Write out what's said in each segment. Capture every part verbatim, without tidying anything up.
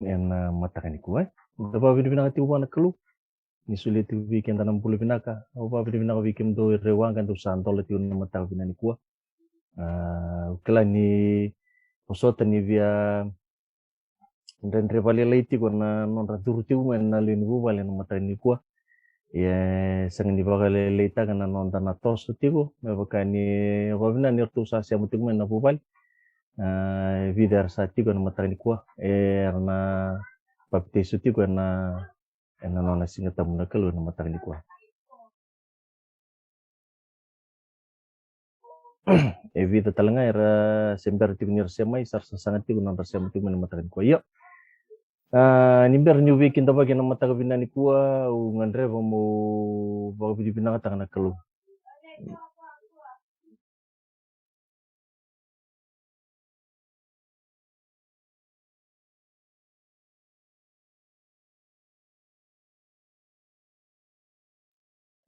ena mataka nikua. Da vakavinavinaka tiko vua na Kalou ni solia tiko vei keda na bula vinaka. Au vakavinavinaka vei kemudou e Rewaqa dou sa dola tiko na mataka vinaka nikua. Au kila ni vosota ni via dredre vakalailai tiko na nodra curu tiko mai na lewe ni vuvale ena mataka nikua. Ia e sega ni vakalailaitaka na noda na toso tiko me vaka ni vakavinavinaka ni ratou sa sema tiko mai na vuvale. E vica era sa tiko ena mataka nikua era na papitaiso tiko ena ena nona Siga Tabu na Kalou ena mataka nikua. E vica tale ga era se bera tiko ni ra sema mai, sa ra sasaga tiko na nodra sema tiko mai na mataka nikua. Io. Ni bera niu veikidavaki ena mataka vinaka nikua, au gadreva meu vakavinavinakataka na Kalou.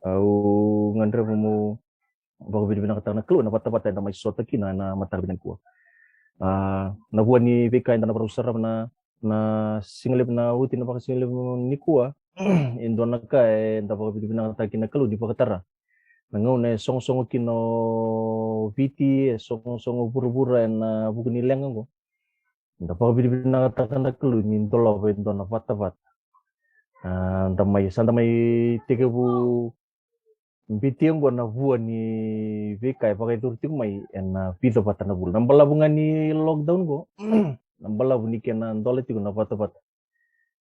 Au gadreva meu vakavinavinakataka na Kalou ena vatavata eda mai sota kina ena mataka vinaka nikua. Na vua ni veika eda na vakarau sarava na sigalevu, na oti na vakasigalevu nikua, e dua na ka eda vakavinavinakataka kina na Kalou ni vakatara. Na gauna e sogosogo kina o Viti, e sogosogo vuravura ena vuku ni leqa oqo, da vakavinavinakataka na Kalou ni dolava e dua na vatavata. Da mai, sa da mai tekivu biuti oqo na vua ni veika e vakayacori tiko mai ena vica vata na vula. Na balavu ga ni lockdown oqo, na balavu ni kena dola tiko na vatavata,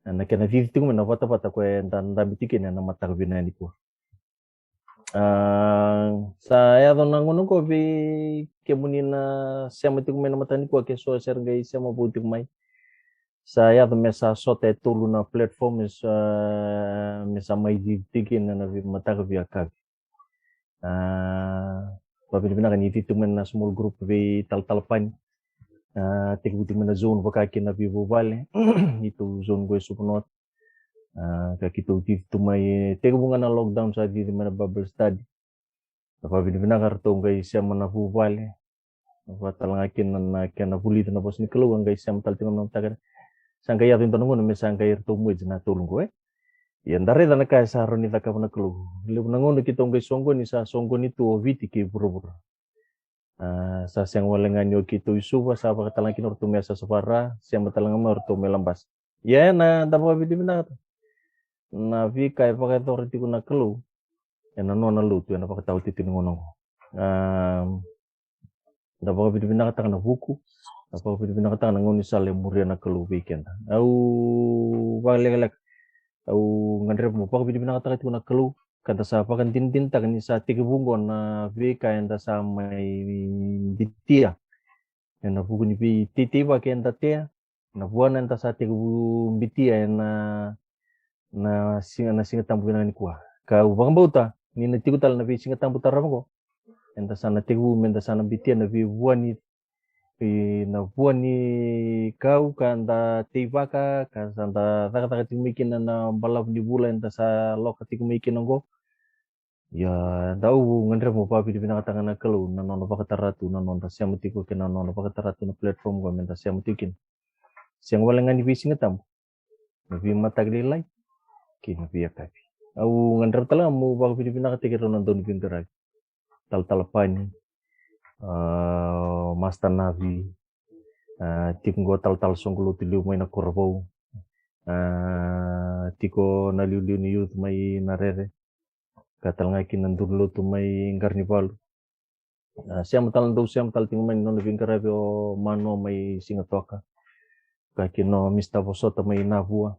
na kena cici tiko mai na vatavata koya eda dabe tiko kina ena mataka vinaka nikua. Sa yaco na gauna oqo vei kemuni na sema tiko mai na mataka nikua, ke so se ra qai sema vou tiko mai. Sa yaco me sa sota e tolu na platform me sa mai cici tiko kina na veimataka via kavi. Vakavinavinaka ni cici tiko mai na small group vei Talatala Pani. Tekivu tiko mai na zone vaka kina veivuvale, neitou zone qo e Suva North. Ka keitou cici tu mai, tekivu ga na lockdown sa cici mai na Bible study. Vakavinavinaka ratou qai sema na vuvale. Vakatale ga kina na kena vulici na vosa ni Kalou, a qai sema tale tiko na mataka. Sa qai yaco e dua na gauna me sa qai ratou merge na tolu qo, e. Ia da raica na ka e sa rawa ni cakava na Kalou. Levu na gauna keitou qai soqoni, sa soqoni tu o Viti kei vuravura. Sa sega wale ga ni o keitou i Suva, sa vakatale ga kina o ratou mai Yasayasa Vara, sema tale ga mai o ratou mai Labasa. Ia ena da vakavinavinaka na veika e vakayacora tiko na Kalou ena nona lotu ena vakataotioti ni gauna oqo. Da vakavinavinakataka na vuku, da vakavinavinakataka na gaunisala e muria na Kalou vei keda. Au vakalekaleka, au gadreva meu vakavinavinakataka tiko na Kalou ka da sa vakadinadinataka ni sa tekivu oqo na veika eda sa mai biutia ena vuku ni veiteitei vaka eda tea, na vuana eda sa tekivu biutia ena na siga, na Siga Tabu vinaka nikua. Ka au vakabauta ni na tiko tale na veisiga tabu tarava oqo, eda sa na tekivu meda sa na biutia na veivua ni, na vua ni kau ka da teivaka, ka sa da cakacaka tiko mai kina na balavu ni vula eda sa loka tiko mai kina oqo. Ia da, au gadreva meu vakavinavinakataka na Kalou na nona vakatara tu na noda sema tiko kei na nona vakatara tu na platform oqo meda sema tiko kina. Sega wale ga ni veisiga tabu, na veimataka lailai kei na veiyakavi. Au gadreva tale ga meu vakavinavinakataki rau na dauniveiqaravi, Talatala Pani, Master Navi, tiko oqo Talatala Soqo Lotu Liu mai na Korovou, tiko na liuliu ni youth mai na Rere, ka tale ga kina na duru lotu mai Qaranivalu. Sema tale, dou sema tale tiko mai na nona veiqaravi o Manoa mai Sigatoka, ka kina o Mister Vosota mai Navua.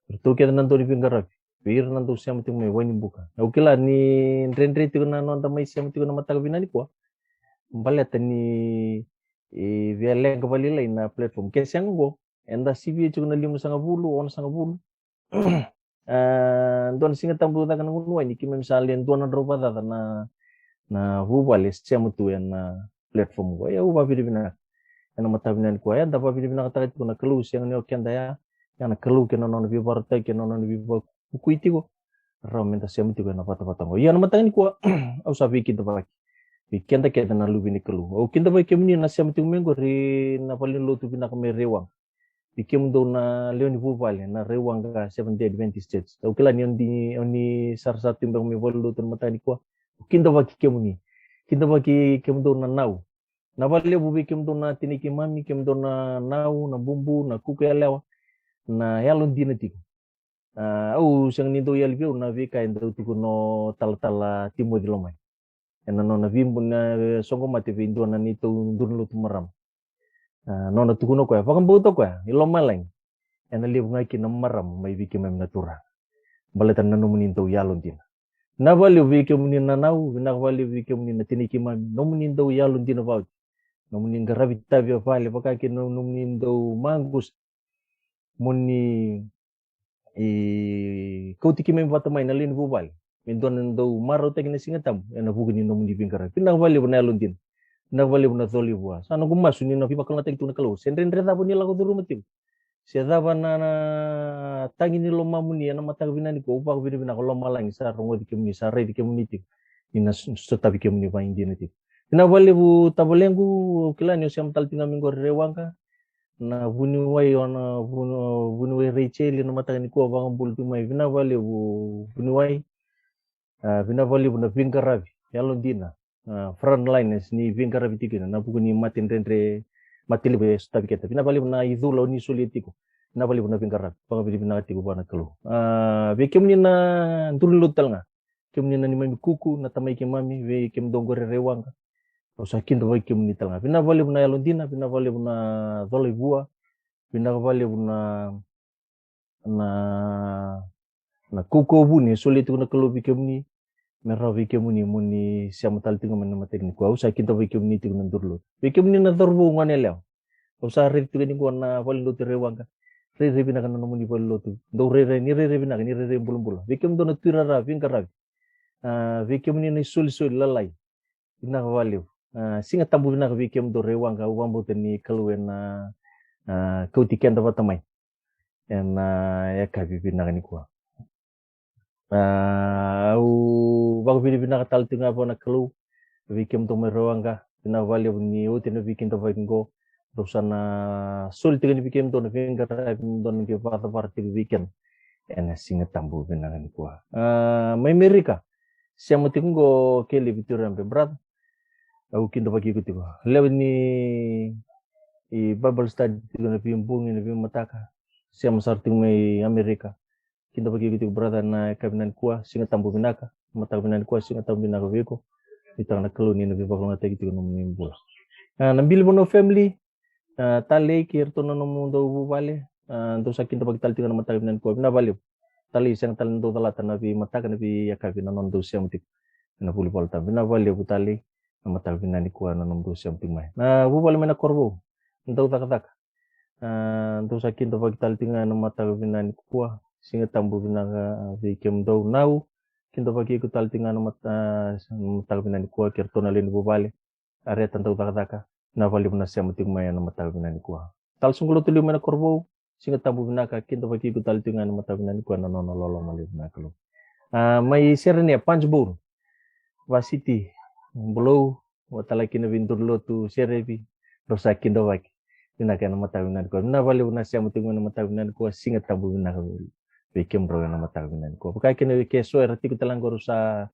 Ratou kece na dauniveiqaravi, vei ira na dou sema tiko mai Wainibuka. Au kila ni dredre tiko na noda mai sema tiko na mataka vinaka nikua, baleta ni via leqa vakalailai na platform. Ke sega oqo, eda sivia tiko na limasagavulu, onosagavulu. Dua na Siga Tabu caka na gunu wai ni keimami sa le dua na drau vakacaca na, na vuvale sema tu ena platform oqo. Ia au vakavinavinaka ena mataka vinaka nikua. Ia da vakavinavinakataka tiko na Kalou, sega ni o keda ya, ia na Kalou kei na nona veivakarautaki kei na nona veivakukui tiko, rawa meda sema tiko ena vatavata oqo. Ia na mataka nikua au sa veikidavaki vei keda kece na luve ni Kalou. Au kidavaki kemuni na sema tiko mai oqori na valenilotu vinaka mai Rewaqa. vei kemudou na lewe ni vuvale na Raiwaqa Seventh Day Adventist Church. Au kila ni oni, oni sarasara tu beka mai valenilotu ena mataka nikua. Au kidavaki kemuni, kidavaki kemudou na nau. Vinaka vakalevu vei kemudou na tinai keimami, kemudou na nau, na bubu, na kuku yalewa, na yalodina tiko. A, au sega ni dau yali vei au na veika e dau tukuna o talatala Timoci Lomai ena nona veibu na soqo mate vei dua na neitou duru ni lotu marama. A, nona tukuna o koya, vakabauta o koya i lomalagi ena levu ga kina na marama mai vei keimami na Turaga, baleta na nomuni dau yalodina. Vinaka vakalevu vei kemuni na nau, vinaka vakalevu vei kemuni na tinai keimami, nomuni dau yalodina vakaoti, nomuni qaravi tavi e vale, vaka kina nomuni dau maqusa mo ni, e, kauti keimami vata mai na lewe ni vuvale me dua na dau marautaki na Siga Tabu ena vuku ni nomuni veiqaravi. Vinaka vakalevu na yalodina. Vinaka vakalevu na cola i vua. Sa noqu masu ni na veivakalougatataki tu na Kalou, se dredre cava ni lako curuma tiko, se cava na, na tagi ni lomamuni ena mataka vinaka nikua, au vakavinavinaka o lomalagi sa rogoci kemuni, sa raici kemuni tiko, ni na s-, sotavi kemuni vakaidina tiko. Vinaka vakalevu tavalequ, au kila ni o sema tale tiko ga mai qori Raiwaqa, na vuniwai, o na vuni-, vuniwai Rachel ena mataka nikua, vakabula tiko mai. Vinaka vakalevu vuniwai. A, vinaka vakalevu na veiqaravi yalodina, a, frontliners ni veiqaravi tiko kina ena vuku ni mate dredre, mate levu e sotavi keda. Vinaka vakalevu na icula o ni solia tiko. Vinaka vakalevu na veiqaravi, vakavinavinaka tiko vua na Kalou. A, vei kemuni na duru ni lotu tale ga, kemuni na neimami kuku, na tamai keimami, vei kemudou qori Raiwaqa, au sa kidavaki kemuni tale ga. Vinaka vakalevu na yalodina, vinaka vakalevu na cola i vua, vinaka vakalevu na, na, na kaukauwa vuni e solia tiko na Kalou vei kemuni, me rawa vei kemuni mo ni sema tale tiko mai na mataka nikua. Au sa kidavaki kemuni tiko na duru ni lotu. Vei kemuni na cauravou, gone yalewa, au sa raici tiko nikua na valenilotu Raiwaqa. Rairai vinaka na nomuni valenilotu. Dou rairai, ni rairai vinaka, ni rairai bulabula. Vei kemudou na tuirara veiqaravi, a, vei kemuni na isolisoli lalai, vinaka vakalevu. A, Siga Tabu vinaka vei kemudou Raiwaqa. Au vakabauta ni Kalou ena, a, kauti keda vata mai ena, a, yakavi vinaka nikua. A, au vakavinavinaka tale tiko ga vua na Kalou vei kemudou mai Raiwaqa. Vinaka vakalevu ni oti na veikidavaki qo, rau sa na soli tiko yani vei kemudou na veiqaravi me dou na qai vakacavara tiko vei keda ena Siga Tabu vinaka nikua. A, mai Merika, sema tiko qo Kelevi Turabe, brother. Au kidavaki iko tiko. Levu ni i Bible study tiko na veibogi, na veimataka. Sema sara tiko mai Amerika. Kidavaki iko tiko, brother, na yakavi nikua, Siga Tabu vinaka. Mataka vinaka nikua, Siga Tabu vinaka vei iko. Nuitaka na Kalou ni na veivakalougatataki tiko na nomuni bula. A, na Bilivanua family, a, Talei kei iratou na nomudou vuvale, a, dou sa kidavaki tale tiko na mataka vinaka nikua. Vinaka vakalevu. Talei, sega tale ni dou calata na veimataka, na veiyakavi na nodou sema tiko ena vuli Vola Tabu. Vinaka vakalevu Talei, na mataka vinaka nikua na nomudou sema tiko mai. Na vuvale mai Nakorovou, dou cakacaka. A, dou sa kidavaki tale tiko ga na mataka vinaka nikua. Siga Tabu vinaka vei kemudou. Nau, kidavaki iko tale tiko ga na mat-, a, mataka vinaka nikua kei iratou na lewe ni vuvale. Areta, dou cakacaka. Vinaka vakalevu na sema tiko mai ena mataka vinaka nikua. Tala soqo lotu liu mai Nakorovou, Siga Tabu vinaka, kidavaki iko tale tiko ga ena mataka vinaka nikua ena nona loloma levu na Kalou. A, mai Serenia, Punchbowl, Vasiti, Bulou, vaka tale kina veiduru ni lotu Serevi, rau sa kidavaki vinaka ena mataka vinaka nikua. Vinaka vakalevu na sema tiko mai ena mataka vinaka nikua, Siga Tabu vinaka vei kemudrau ena mataka vinaka nikua. Vaka kina vei ke so era tiko tale ga qo, rau sa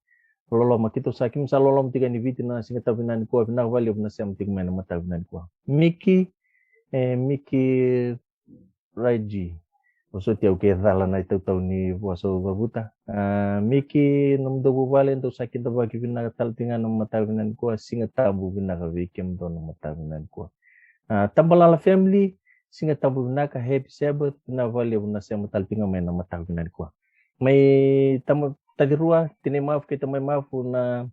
loloma, keitou sa, keimami sa loloma tiko yani Viti ena Siga Tabu vinaka nikua. Vinaka vakalevu na sema tiko mai ena mataka vinaka nikua. Miki, e, Miki Raiji. Vosoti au ke cala na itautau ni vosa au cavuta. A, Miki, nomudou vuvale, dou sa kidavaki vinaka tale tiko ga ena mataka vinaka nikua, Siga Tabu vinaka vei kemudou ena mataka vinaka nikua. A, Tabalala family, Siga Tabu vinaka, happy Sabbath, vinaka vakalevu na sema tale tiko ga mai ena mataka vinaka nikua. Mai Tama-, Tacirua, Tinai Mafu kei Tamai Mafu, na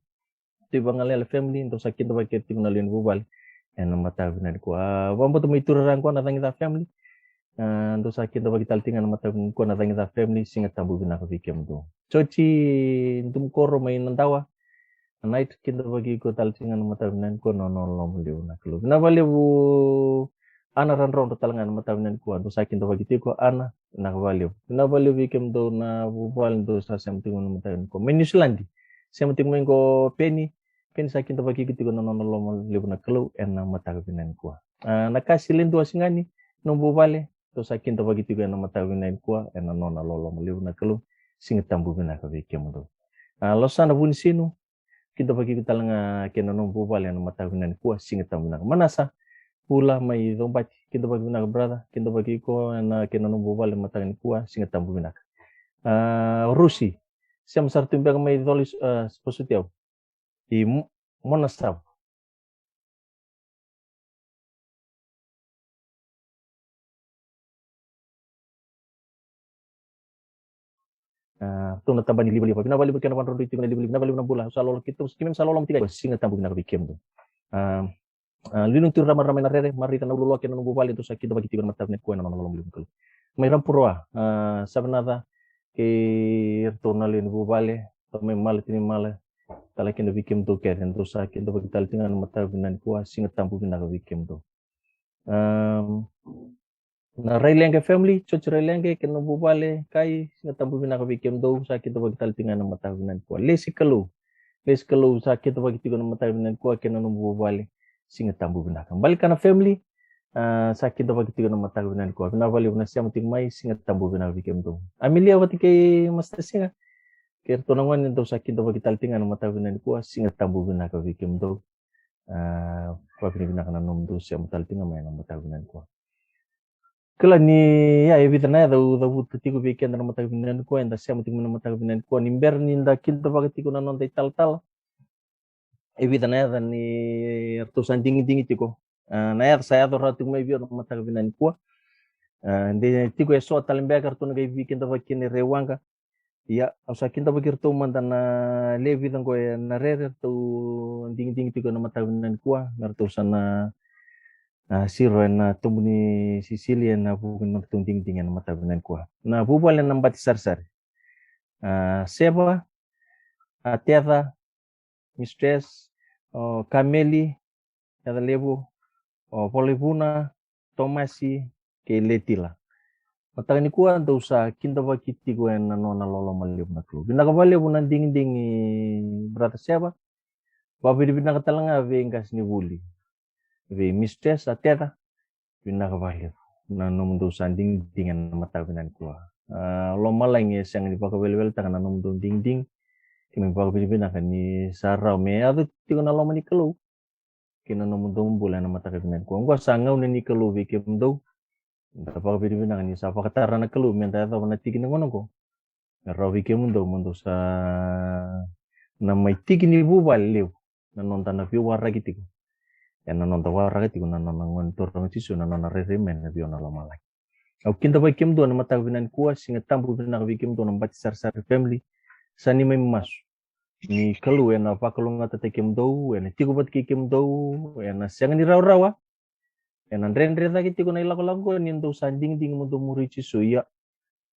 Tui Vagalela family, dou sa kidavaki tiko na lewe ni vuvale ena mataka vinaka nikua. A, vakabauta mai Turaga qo na Cagica family. A, dou sa kidavaki tale tiko ga ena mataka vinaka nikua na Cagica family, Siga Tabu vinaka vei kemudou. Joti Dumukoro mai Nadawa, a, Night, kidavaki iko tale tiko ga ena mataka vinaka nikua ena nona loloma levu na Kalou. Vinaka vakalevu Ana Radrodro tale ga ena mataka vinaka nikua, dou sa kidavaki tiko Ana, vinaka vakalevu. Vinaka vakalevu vei kemudou na vuvale dou sa sema tiko ena mataka nikua. Mai Niusiladi, sema tiko mai qo Peni, Peni sa kidavaki iko tiko ena nona loloma levu na Kalou ena mataka vinaka nikua. A, Nakasi Ledua Sigani, nomu vuvale, dou sa kidavaki tiko ena mataka vinaka nikua ena nona loloma levu na Kalou. Siga Tabu vinaka vei kemudou. A, Losana Vunisinu, kidavaki iko tale ga kei na nomu vuvale ena mataka vinaka nikua, Siga Tabu vinaka. Manasa Pula mai Cobati, kidavaki vinaka brother, kidavaki iko ena kei na nomu vuvale ena mataka nikua, Siga Tabu vinaka. A, Rusi, sema sara tu beka mai Coli, a, vosoti au. I Mo-, Mona Sava. A, ratou na tabana ni livaliva. Vinaka vakalevu kei na vadrodroi tiko na livaliva. Vinaka vakalevu na bula. Au sa lolo keitou, keimami sa loloma tiko. Siga Tabu vinaka vei kemudou. A, a, Linutu Ramarama ena Rere, Marita Nauloloa kei na nomu vuvale, dou sa kidavaki tiko ena mataka vinaka nikua ena nona loloma levu na Kalou. Mai Rapuroa, a, Savenaca kei iratou na lewe ni vuvale, Tamai Mala, Tinai Mala, tale kina vei kemudou kece, dou sa kidavaki tale tiko ga ena mataka vinaka nikua, Siga Tabu vinaka vei kemudou. Am, na Raileqe family, George Raileqe kei na vuvale, Kai, Siga Tabu vinaka vei kemudou, sa kidavaki tale tiko ga ena mataka vinaka nikua. Lesi Kalou, Lesi Kalou, sa kidavaki tiko ena mataka vinaka nikua kei na nomu vuvale, Siga Tabu vinaka. Balikana family, a, sa kidavaki tiko ena mataka vinaka nikua. Vinaka vakalevu na sema tiko mai, Siga Tabu vinaka vei kemudou. Amelia vata kei Master Siga, kei iratou na gone, dou sa kidavaki tale tiko ga ena mataka vinaka nikua, Siga Tabu vinaka vei kemudou. A, vakavinavinaka na nomudou sema tale tiko ga mai ena mataka vinaka nikua. Kila ni, ia, e vica na yaca au cavuta tiko vei keda na mataka vinaka nikua, eda sema tiko mai na mataka vinaka nikua, ni bera ni da kidavaka tiko na noda italatala. E vica na yaca ni ratou sa digidigi tiko. A, na yaca sa yaco rawa tiko mai vei au na mataka vinaka nikua. A, de tiko eso tale beka ratou na qai veikidavaki kina e Rewaqa. Ia, au sa kidavaki iratou mada na lewe vica qo ena Rere, ratou digidigi tiko ena mataka vinaka nikua, me ratou sa na, a, siro ena tobu ni sisili ena vuku ni nodratou digidigi ena mataka vinaka nikua. Na vuvale na Bati Sarisari. A, Seva, a, Teca, Mistress, o Kameli, Yacalevu, o Volaivuna, Tomasi, kei Letila. Mataka nikua dou sa kidavaki tiko ena nona loloma levu na Kalou. Vinaka vakalevu na digidigi, brother Seva. Vakavinavinaka tale ga vei qasenivuli, vei Mistress, a Teca. Vinaka vakalevu na nomudou sa digidigi ena mataka vinaka nikua. A, lomalagi e sega ni vakaveleveletaka na nomudou digidigi. Keimami vakavinavinaka ni sa rawa me yaco tiko na loma ni Kalou kei na nomudou bula ena mataka vinaka nikua. Oqo sa gauna ni Kalou vei kemudou. Da vakavinavinaka ni sa vakatara na Kalou meda yacova na tiki ni gauna oqo. Me rawa vei kemudou mo dou sa na mai tiki ni vuvale levu, na noda na veiwaraki tiko. Ena noda waraka tiko na nona Gone Turaga o Jisu, na nona rairai mai na veigauna lomalagi. Au kidavaki kemudou ena mataka vinaka nikua, Siga Tabu vinaka vei kemudou na Bati Sarisari family. Sa ni mai masu ni Kalou ena vakalougatataki kemudou, ena tiko vata kei kemudou, ena sega ni rawarawa, ena dredre cake tiko na ilakolako oqo ni dou sa digidigi mo dou muri Jisu, ia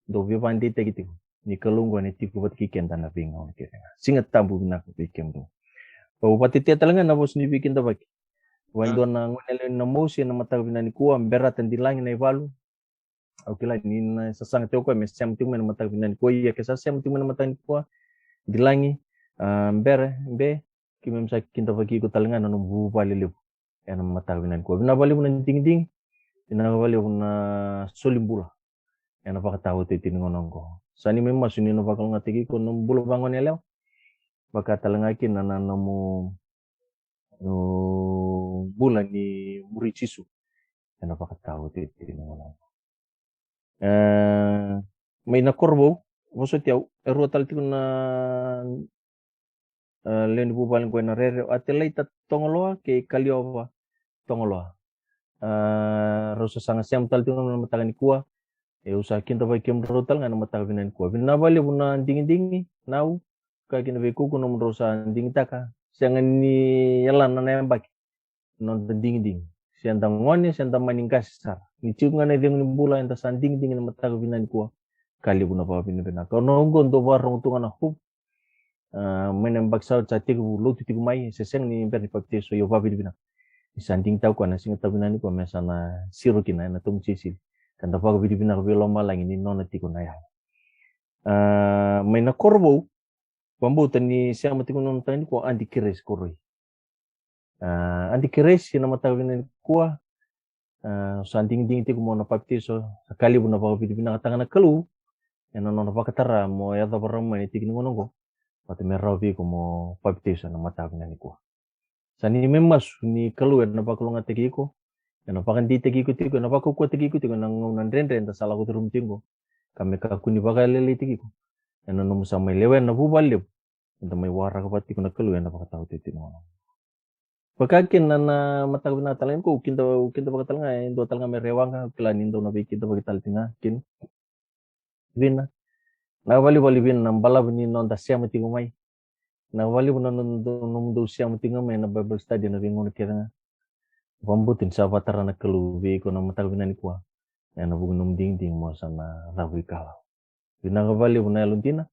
dou veivakadeitaki tiko ni Kalou oqo ena tiko vata kei keda na veigauna kece ga. Siga Tabu vinaka vei kemudou. Au vakatetea tale ga na vosa ni veikidavaki vua e dua na gone yalewa ni Namosi ena mataka vinaka nikua, Berata Dilagi Naivalu. Au kila ni na sasaga tiko o koya me sema tiko mai na mataka vinaka nikua, ia ke sa sema tiko mai na mataka nikua, Dilagi, a, Bere, Be, keimami sa kidavaki iko tale ga na nomu vuvale levu ena mataka vinaka nikua. Vinaka vakalevu na digidigi, vinaka vakalevu na soli bula ena vakataotioti ni gauna oqo. Sa ni mai masu ni na vakalougatataki iko na nomu bula vagone yalewa, vaka tale ga kina na nomu, o, bula ni muri Jisu ena vakataotioti ni gauna oqo. E, mai Nakorovou, vosoti au, e rua tale tiko na, e, lewe ni vuvale qo ena Rere, o Atelaita Togoloa kei Kaliova Togoloa. E, rau sa saga sema tale tiko na mataka nikua. E, au sa kidavaki kemudrau tale ga na mataka vinaka nikua. Vinaka vakalevu na digidigi, Nau, ka kina vei kaukaua nomudrau sa digitaka. Sega ni yalana na yabaki na noda digidigi, se da gone se da mani qase sara. Ni tiko ga na icegu ni bula eda sa digidigi na mataka vinaka nikua. Ka levu na vakavinavinaka. Au na oqo dau vakarorogo tu ga na Hope. A, mai na yabaki sa oti sa tekivu lotu tiko mai, se sega ni bera ni papitaiso, ia vakavinavinaka ni sa digitaka o koya na Siga Tabu vinaka nikua me sa na siro kina ena tobu ni sisili. Ka da vakavinavinaka vei lomalagi ni nona tiko na yawa. A, mai Nakorovou, vakabauta ni sema tiko na mataka nikua, Adi Keresi Koroi. A, Adi Keresi, na mataka vinaka nikua, Sa digidigi tiko mo na papitaiso, sa ka levu na vakavinavinakataka na Kalou ena nona vakatara mo yacova rawa mai na tiki ni gauna oqo, vata me rawa vei iko mo papitaiso ena mataka vinaka nikua. Sa ni mai masu ni Kalou ena vakalougatataki iko, ena vakadeitaki iko tiko, ena vakaukauwataki iko tiko ena gauna dredre eda sa lako curuma tiko, ka me kakua ni vakalailaitaki iko ena nomu sa mai lewena na vuvale levu eda mai waraka vata tiko na Kalou ena vakataotioti ni gauna. Vaka kina na mataka vinaka tale ga nikua, au kida, au kida vaka tale ga e dua tale ga me ra e waqa, au kila ni dau na veikidavaki tale tiko ga kina. Vina. Na vakalevu, valevu na balavu ni noda sema tiko mai. Na vakalevu na noda, nomudou sema tiko mai na Bible study ena veigauna kece ga. Vakabauta ni sa vakatara na Kalou vei iko na mataka vinaka nikua ena vuku ni nomu digidigi mo sa na cavuikalawa. Vinaka vakalevu na yalodina.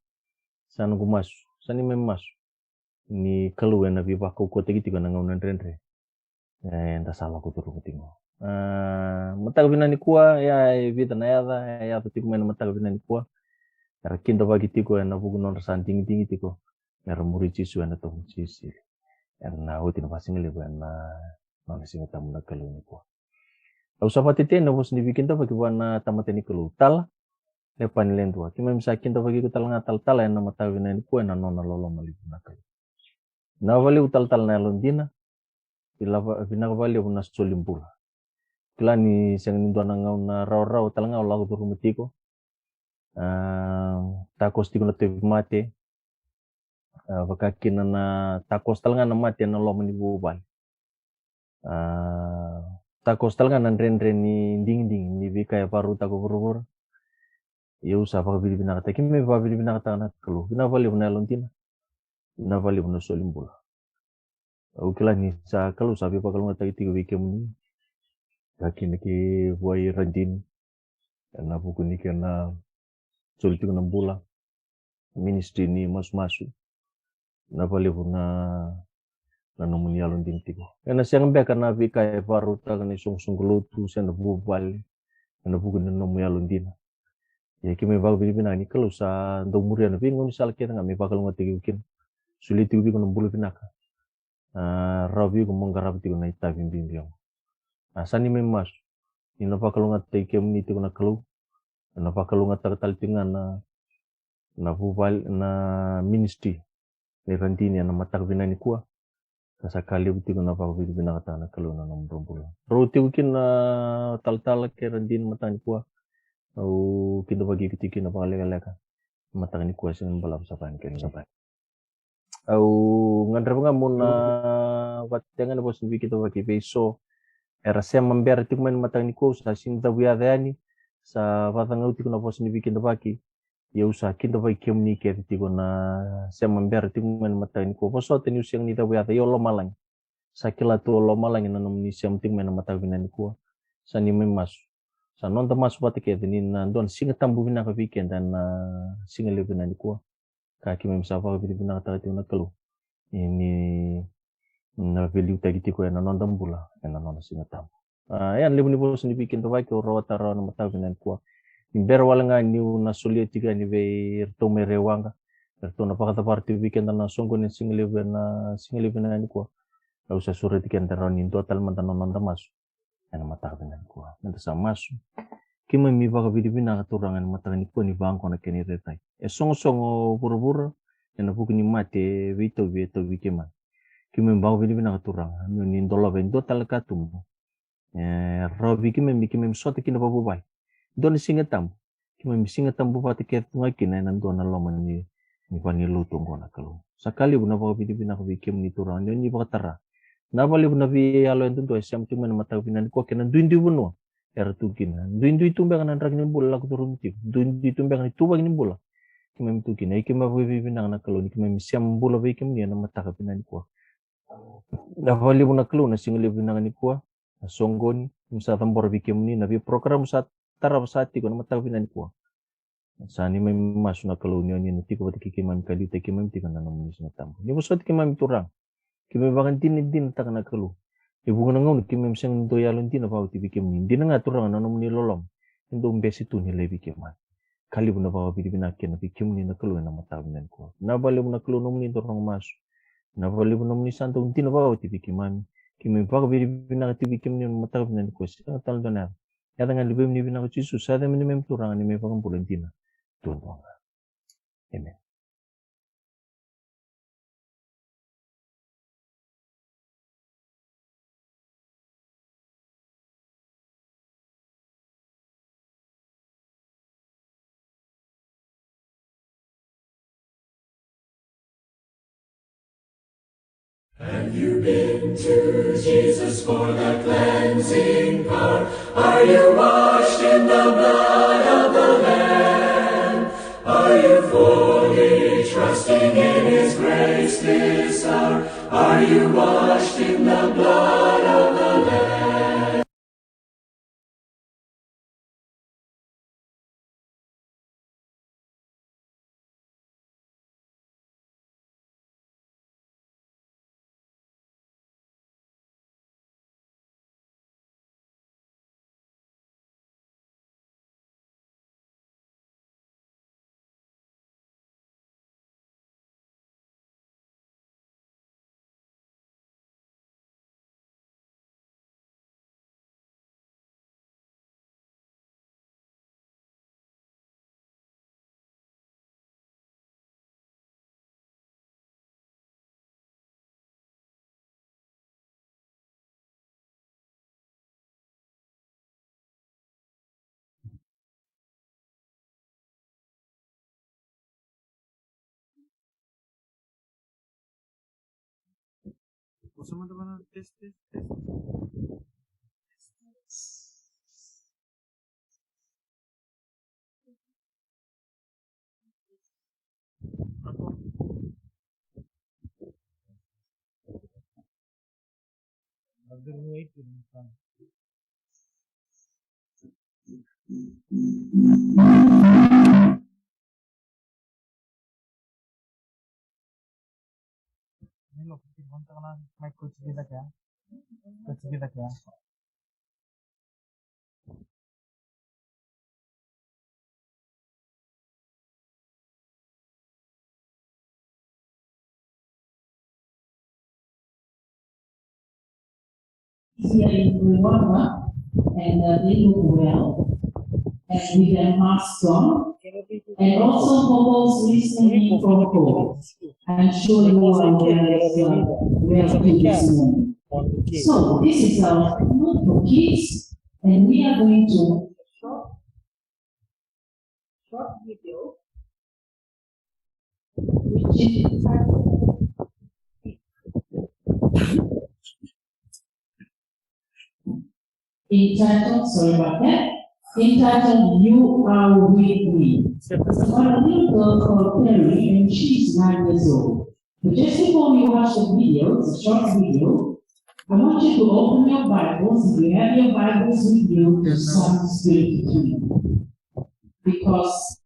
Sa noqu masu, sa ni mai masu ni Kalou ena veivakaukauwataki tiko ena gauna dredre eda sa lako curuma tiko. A, mataka vinaka nikua, ia e vica na yaca e yaco tiko mai na mataka vinaka nikua. Era kidavaki tiko ena vuku ni nodra sa digidigi tiko mera muri Jisu ena tomo Jisu. Ena oti na vakasigalevu ena nona Siga Tabu na Kalou nikua. Au sa vakatetei na vosa ni veikidavaki vua na tamata ni Kalou, Tala Lepani Ledua. Keimami sa kidavaki iko tale ga talatala ena mataka vinaka nikua ena nona loloma levu na Kalou. Vinaka vakalevu talatala na yalodina. Vinaka vakalevu na soli bula. Kila ni sega ni dua na gauna rawarawa tale ga o lako curuma tiko. A, takoso tiko na tauvimate. A, vaka kina na takoso tale ga na mate ena loma ni vuvale. A, takoso tale ga na dredre ni digidigi ni veika e vakarautaka o vuravura. Ia au sa vakavinavinakataki, me vakavinavinakataka na Kalou. Vinaka vakalevu na yalodina. Vinaka vakalevu na soli bula. Au kila ni sa Kalou sa veivakalougatataki tiko vei kemuni, ka kina kei vua i Radini ena vuku ni kena soli tiko na bula, ministry ni masumasu. Vinaka vakalevu na, na nomuni yalodina tiko. Ena sega beka na veika e vakarautaka na isoqosoqo lotu se na vuvale ena vuku ni nomu yalodina. Ia keimami vakavinavinaka ni Kalou sa dau muria na veigaunisala kece ga me vakalougatataki iko kina. Solia tiko vei iko na bula vinaka. A, rawa vei iko mo qarava tiko na itavi bibi oqo. A, sa ni mai masu ni na vakalougatataki kemuni tiko na Kalou, na vakalougatataka tale tiko ga na, na vuvale, na ministry ni Radini ena mataka vinaka nikua. Ka sa ka levu tiko na vakavinavinakataka na Kalou na nomudrau bula. Rau tiko kina na talatala kei Radini mataka nikua. Au kidavaki iko tiko kina vakalekaleka mataka nikua, sega ni balavu sa vani kei sa vani. Au gadreva ga mo na vatega na vosa ni veikidavaki vei so era sema bera tiko mai na mataka nikua, au sa sega ni cavu yaca yani, sa vakacagau tiko na vosa ni veikidavaki. Ia au sa kidavaki kemuni kece tiko na sema bera tiko mai na mataka nikua. Vosota niu sega ni cavu yaca, ia o lomalagi. Sa kila tu o lomalagi na nomuni sema tiko mai na mataka vinaka nikua. Sa ni mai masu. Sa noda masu vata kece ni na dua na Siga Tabu vinaka vei keda ena sigalevu vinaka nikua. Ka keimami sa vakavinavinakataka tiko na Kalou ni na veiliutaki tiko ena noda bula ena nona Siga Tabu. A, ia na levu ni vosa ni veikidavaki au rawata rawa na mataka vinaka nikua. Ni bera wale ga niu na solia tiko yani vei iratou mai Rewaqa, eratou na vakacavara tiko vei keda na soqoni ena sigalevu, ena sigalevu vinaka nikua. Au sa sureti keda rawa ni dua tale mada na noda masu ena mataka vinaka nikua. Meda sa masu. Keimami vakavinavinaka Turaga ena mataka nikua ni vaqo na kena irairai. E sogosogo o vuravura ena vuku ni mate veitauvi e tauvi keimami. Keimami vakavinavinaka Turaga ni dolava e dua tale katuba e rawa vei keimami, keimami sota kina vakavuvale. Dua na Siga Tabu. Keimami Siga Tabu vata kece tu ga kina ena dua na loma ni, ni valenilotu oqo na Kalou. Sa ka levu na vakavinavinaka vei kemuni Turaga ni o ni vakatara. Na vakalevu na veiyalo yadudua e sema tiko mai na mataka vinaka nikua kei na duidui vanua era tu kina. Duidui tu beka na draki ni bula lako curumi tiko. Duidui tu beka na ituvaki ni bula keimami tu kina. Ia keimami vakavinavinaka na Kalou ni keimami sema bula vei kemuni ena mataka vinaka nikua. Na vakalevu na Kalou na sigalevu vinaka nikua, na soqoni, keimami sa cabora vei kemuni, na veiprogram sa tarava sa tiko na mataka vinaka nikua. Sa ni mai masu na Kalou ni o ni na tiko vata kei keimami ka liutaki keimami tiko na nomuni Siga Tabu. Ni vosoti keimami Turaga. Keimami vakadinadinataka na Kalou. E vuqa na gauna keimami sega ni dau yalodina vakaoti vei kemuni. Dina ga Turaga na nomuni loloma e dau bese tu ni laivi keimami. Ka levu na vakavinavinaka kina vei kemuni na Kalou ena mataka vinaka nikua. Na vakalevu na Kalou nomuni dau rogo masu. Na vakalevu nomuni sa dau dina vakaoti vei keimami. Keimami vakavinavinaka tiko vei kemuni ena mataka vinaka nikua, sega tale dua na yaca. Yaca ga ni luvemuni vinaka o Jisu, sa yaca ni neimami Turaga, neimami iVakabula dina duadua ga. Amen. Have you been to Jesus for the cleansing power? Are you washed in the blood of the Lamb? Are you fully trusting in His grace this hour? Are you washed in the blood of the Lamb? Here in Rwanda, and uh, they look well, and with their masks on, and also for those listening in from home, I'm sure you are aware of uh, where to this morning. So this is our food for kids, and we are going to short, short video, which is entitled, sorry about that, entitled You Are With Me. It's about a little girl called Perry, and she's nine years old. But just before we watch the video, it's a short video, I want you to open your Bibles, if you have your Bibles with you, to Psalms twenty-three. Because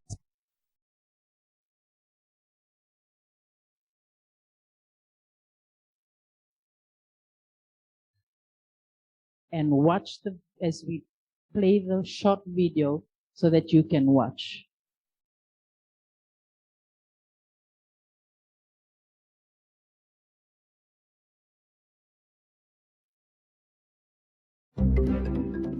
and watch the as we play the short video so that you can watch.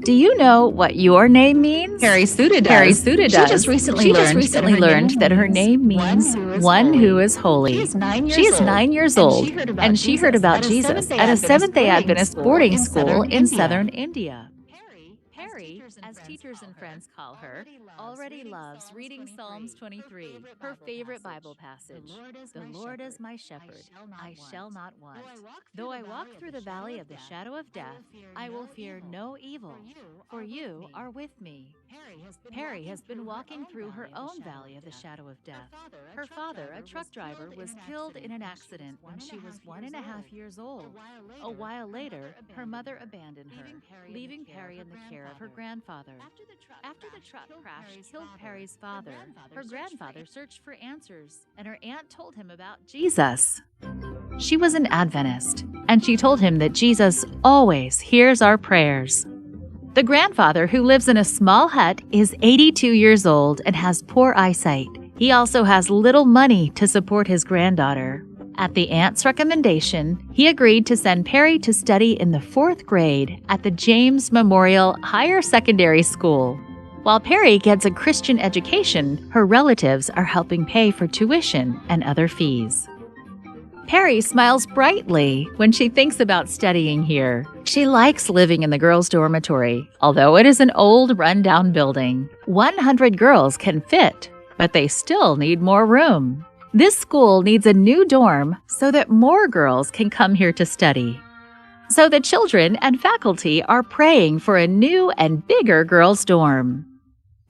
Do you know what your name means? Perry Suda does. Perry Suda does. She just recently learned that her name means one who is holy. She is nine years old, and she heard about Jesus at a Seventh-day Adventist boarding school in southern India. Perry, as teachers and friends call her, already loves reading Psalms twenty-three, her favorite Bible passage. "The Lord is my shepherd, I shall not want. Though I walk through the valley of the shadow of death, I will fear no evil, for you are with me." Perry has been walking through her own valley of the shadow of death. Her father, a truck driver, was killed in an accident when she was one and a half years old. A while later, her mother abandoned her, leaving Perry in the care of her grandfather. After the truck crash killed Perry's father, her grandfather searched for answers, and her aunt told him about Jesus. She was an Adventist, and she told him that Jesus always hears our prayers. The grandfather, who lives in a small hut, is eighty-two years old and has poor eyesight. He also has little money to support his granddaughter. At the aunt's recommendation, he agreed to send Perry to study in the fourth grade at the James Memorial Higher Secondary School. While Perry gets a Christian education, her relatives are helping pay for tuition and other fees. Perry smiles brightly when she thinks about studying here. She likes living in the girls' dormitory, although it is an old, rundown building. One hundred girls can fit, but they still need more room. This school needs a new dorm so that more girls can come here to study. So the children and faculty are praying for a new and bigger girls' dorm.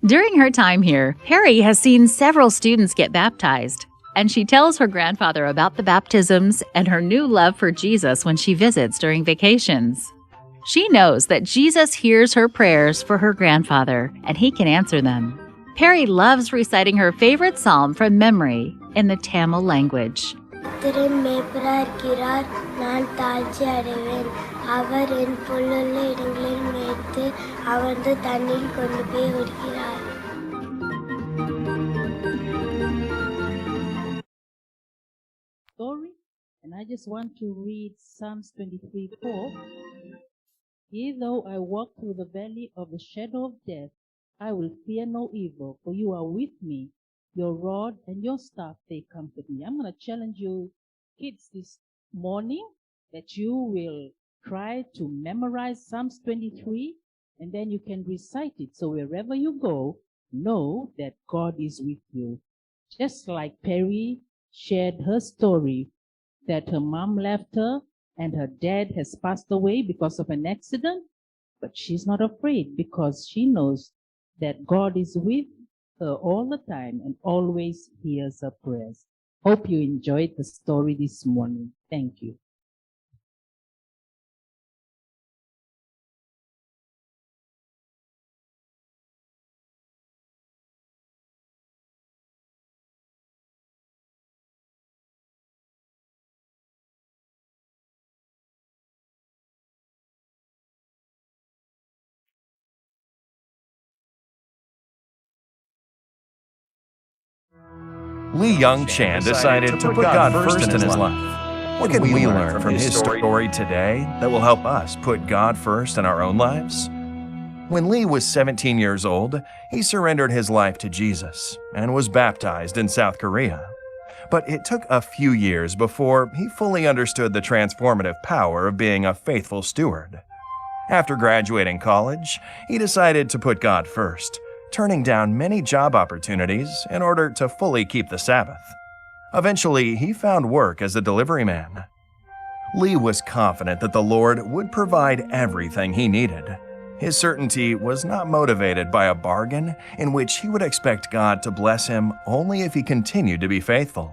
During her time here, Perry has seen several students get baptized, and she tells her grandfather about the baptisms and her new love for Jesus when she visits during vacations. She knows that Jesus hears her prayers for her grandfather, and he can answer them. Perry loves reciting her favorite psalm from memory in the Tamil language. கர்த்தர் என் மேய்ப்பராயிருக்கிறார், நான் தாழ்ச்சி அடைவேன். அவர் என் புல்லுள்ள இடங்களில் மேய்த்து, அமர்ந்த தண்ணீர் கொண்டு போய் விடுகிறார். Story, and I just want to read Psalms twenty-three four. Yea, though I walk through the valley of the shadow of death, I will fear no evil, for you are with me. Your rod and your staff, they comfort me. I'm going to challenge you, kids, this morning, that you will try to memorize Psalms twenty-three, and then you can recite it. So wherever you go, know that God is with you. Just like Perry shared her story, that her mom left her and her dad has passed away because of an accident, but she's not afraid because she knows that God is with her all the time and always hears her prayers. Hope you enjoyed the story this morning. Thank you. Li Yangchan decided to put God first in his life. What can we learn from his story today that will help us put God first in our own lives? When Li was seventeen years old, he surrendered his life to Jesus and was baptized in South Korea. But it took a few years before he fully understood the transformative power of being a faithful steward. After graduating college, he decided to put God first, turning down many job opportunities in order to fully keep the Sabbath. Eventually, he found work as a delivery man. Li was confident that the Lord would provide everything he needed. His certainty was not motivated by a bargain in which he would expect God to bless him only if he continued to be faithful.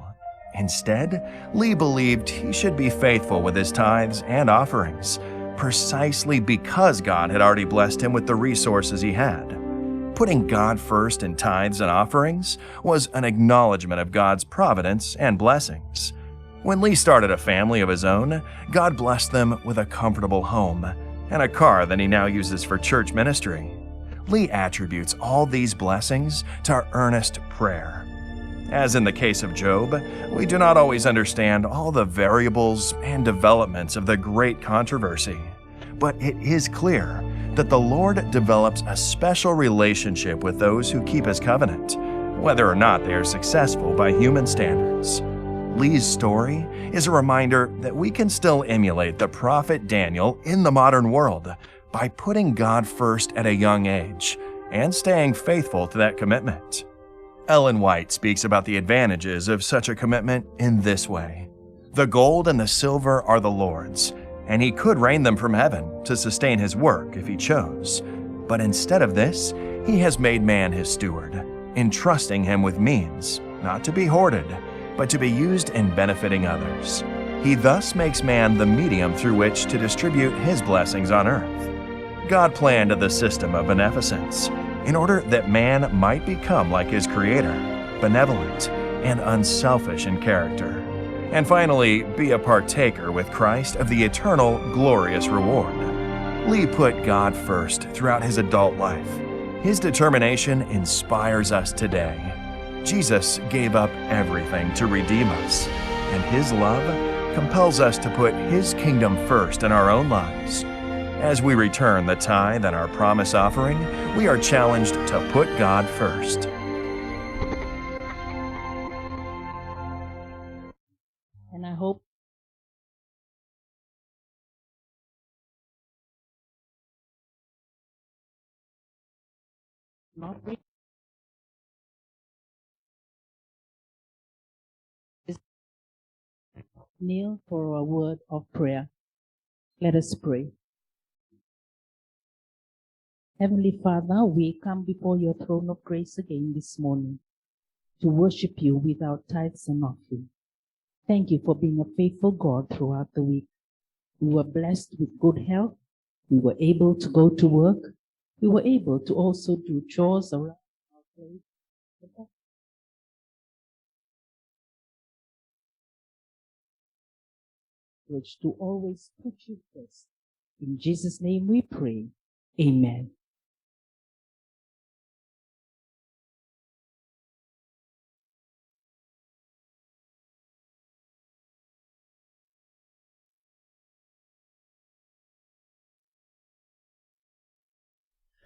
Instead, Li believed he should be faithful with his tithes and offerings, precisely because God had already blessed him with the resources he had. Putting God first in tithes and offerings was an acknowledgement of God's providence and blessings. When Li started a family of his own, God blessed them with a comfortable home and a car that he now uses for church ministry. Li attributes all these blessings to earnest prayer. As in the case of Job, we do not always understand all the variables and developments of the great controversy. But it is clear that the Lord develops a special relationship with those who keep his covenant, whether or not they are successful by human standards. Li's story is a reminder that we can still emulate the prophet Daniel in the modern world by putting God first at a young age and staying faithful to that commitment. Ellen White speaks about the advantages of such a commitment in this way. The gold and the silver are the Lord's, and he could rain them from heaven to sustain his work if he chose. But instead of this, he has made man his steward, entrusting him with means, not to be hoarded, but to be used in benefiting others. He thus makes man the medium through which to distribute his blessings on earth. God planned the system of beneficence in order that man might become like his Creator, benevolent and unselfish in character, and finally be a partaker with Christ of the eternal, glorious reward. Li put God first throughout his adult life. His determination inspires us today. Jesus gave up everything to redeem us. And His love compels us to put His kingdom first in our own lives. As we return the tithe and our promise offering, we are challenged to put God first. And I hope not kneel for a word of prayer. Let us pray. Heavenly Father, we come before your throne of grace again this morning to worship you with our tithes and offering. Thank you for being a faithful God throughout the week. We were blessed with good health. We were able to go to work. We were able to also do chores around our place. Which to always put you first. In Jesus' name we pray. Amen.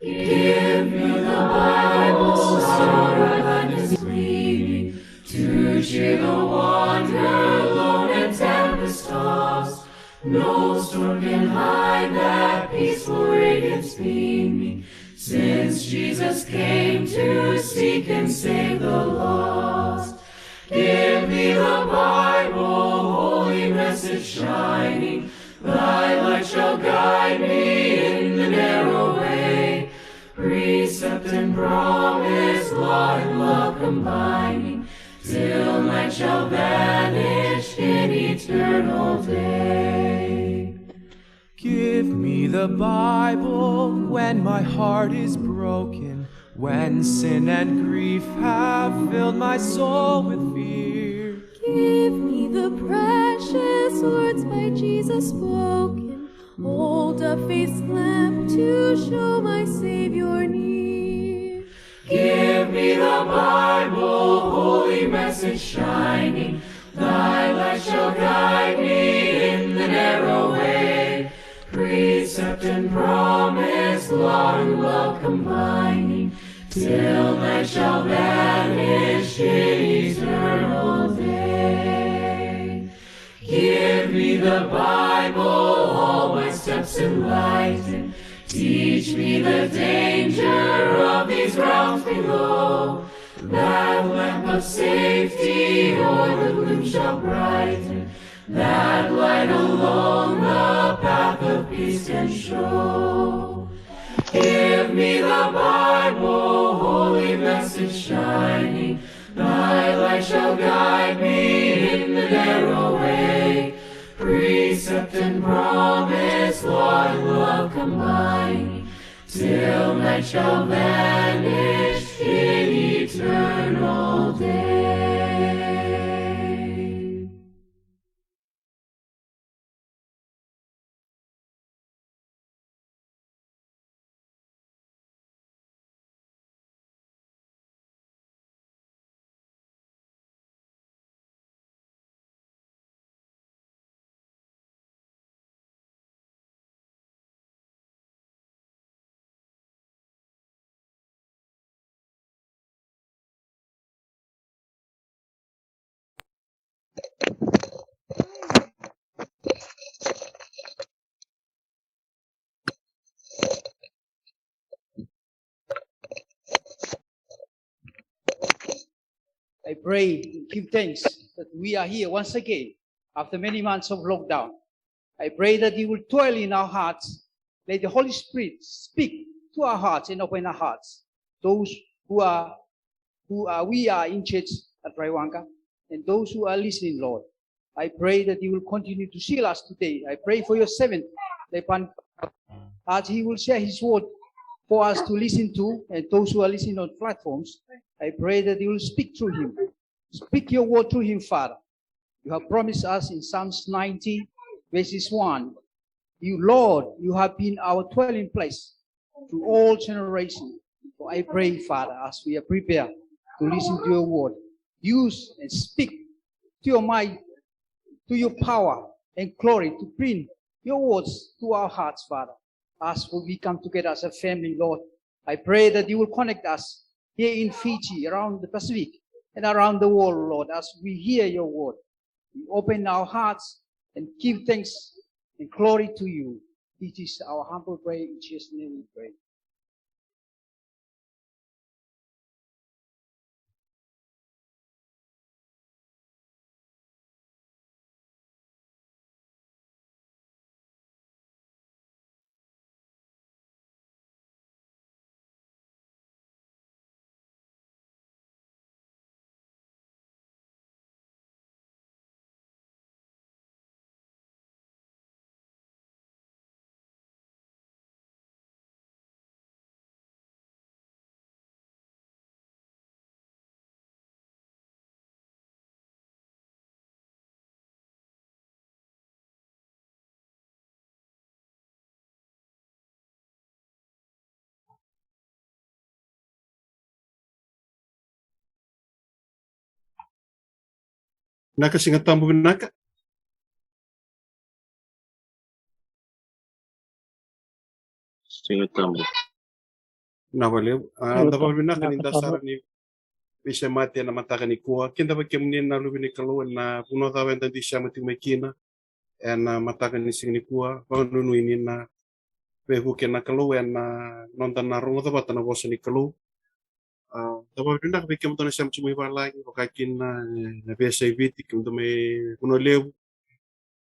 Give me the Bible, sorrow and its grieving, to cheer the wanderer, lone and tempest tossed. No storm can hide that peaceful radiance beaming, since Jesus came to seek and save the lost. Give me the Bible, holy message shining, thy light shall guide me in the narrow way. Precept and promise, law and love combining, till night shall vanish in eternal day. Give me the Bible when my heart is broken, when sin and grief have filled my soul with fear. Give me the precious words by Jesus spoken, hold a faith's lamp to show my Savior near. Give me the Bible, holy message shining, thy light shall guide me in the narrow way. Precept and promise, law and love combining, till night shall vanish in eternal day. Give me the Bible, all my steps enlighten. Teach me the danger of these realms below. That lamp of safety o'er the gloom shall brighten. That light along the path of peace can show. Give me the Bible, holy message shining. Thy light shall guide me in the narrow way. Precept and promise, law and love combining, till night shall vanish in eternal day. I pray and give thanks that we are here once again after many months of lockdown. I pray that you will dwell in our hearts. Let the Holy Spirit speak to our hearts and open our hearts. Those who are who are we are in church at Raiwaqa and those who are listening, Lord. I pray that you will continue to seal us today. I pray for your servant, Lepan, as he will share his word for us to listen to, and those who are listening on platforms. I pray that you will speak through him. Speak your word through him, Father. You have promised us in Psalms ninety, verses one. You, Lord, you have been our dwelling place to all generations. So I pray, Father, as we are prepared to listen to your word, use and speak to your might to your power and glory to bring your words to our hearts, Father. As we come together as a family, Lord, I pray that you will connect us here in Fiji, around the Pacific, and around the world, Lord, as we hear your word. We open our hearts and give thanks and glory to you. It is our humble prayer. In Jesus' name we pray. Vinaka, Siga Tabu vinaka. Siga Tabu. Vinaka vakalevu. A, da vakavinavinaka ni da sara ni veisemati ena mataka nikua. Keda vei kemuni na luve ni Kalou ena vanua cava eda dui sema tiko mai kina ena mataka ni siga nikua. Vakanuinui ni na veivuke na Kalou ena noda na rogoca vata na vosa ni Kalou. A, da vakavinavinaka vei kemudou na sema tiko mai valagi, vaka kina na veiyasai Viti, kemudou mai Vanua Levu,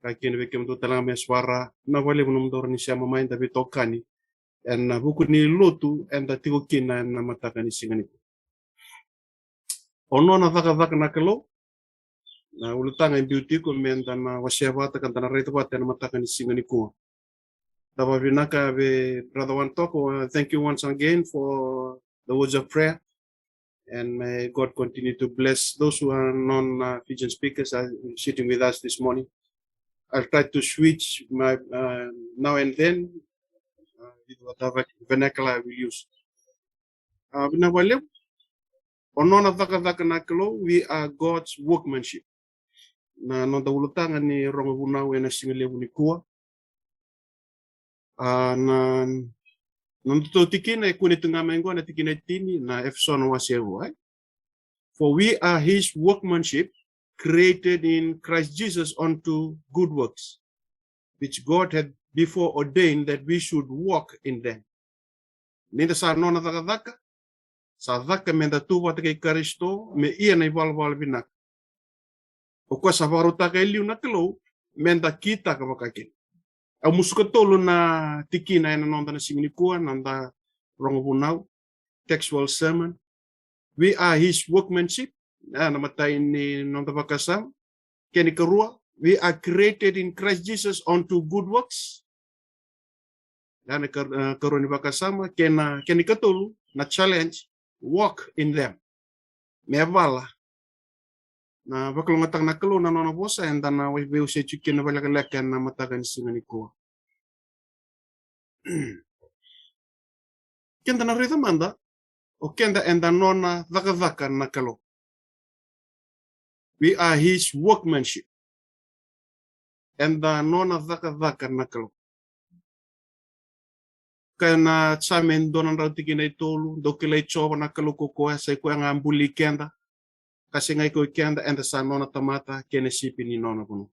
vaka kina vei kemudou tale ga mai Yasavara. Vinaka vakalevu nomudou rawa ni sema mai, da veitokani ena vuku ni lotu eda tiko kina ena mataka ni siga nikua. O nona cakacaka na Kalou. Na ulutaga e biu tiko meda na wasea vata ka da na raica vata ena mataka ni siga nikua. Da vakavinavinaka vei Brother Wanatoko. Uh, thank you once again for the words of prayer. And may God continue to bless those who are non, uh, Fijian speakers are sitting with us this morning. I'll try to switch my, uh, now and then, uh, with whatever vernacular I will use. A, vinaka vakalevu. O nona cakacaka na Kalou, we are God's workmanship. Na noda ulutaga ni rogo vunau ena siga levu nikua. A, na, na nodatou tikina e kune tu ga mai qo, na tikina e tini, na Efeso na wase e rua, e? For we are his workmanship, created in Christ Jesus unto good works, which God had before ordained that we should walk in them. Ni da sa nona cakacaka, sa caka meda tu vata kei Karisito, me ia na ivalavala vinaka. O koya sa vakarautaka e liu na Kalou, meda kitaka vakakina. Au musuka tolu na tikina ena noda na siga nikua, noda rogo vunau, textual sermon. We are his workmanship, e, na imatai ni noda vakasama. Kena ikarua, we are created in Christ Jesus unto good works. Ya na kar-, eh, karua ni vakasama, kena, kena ikatolu, na challenge, walk in them. Me vala. Na vakalougatataka na Kalou na nona vosa, eda na veiwasei tiko kina vakalekaleka ena mataka ni siga nikua. Keda na raica mada, o keda eda nona cakacaka na Kalou. We are his workmanship. Eda nona cakacaka na Kalou. Kaya na Same dua na drau tikina e tolu, dou kilai Jiova na Kalou ko koya, sa i koya ga buli keda. Ka sega i koya keda, eda sa nona tamata, kei na sipi ni nona vanua.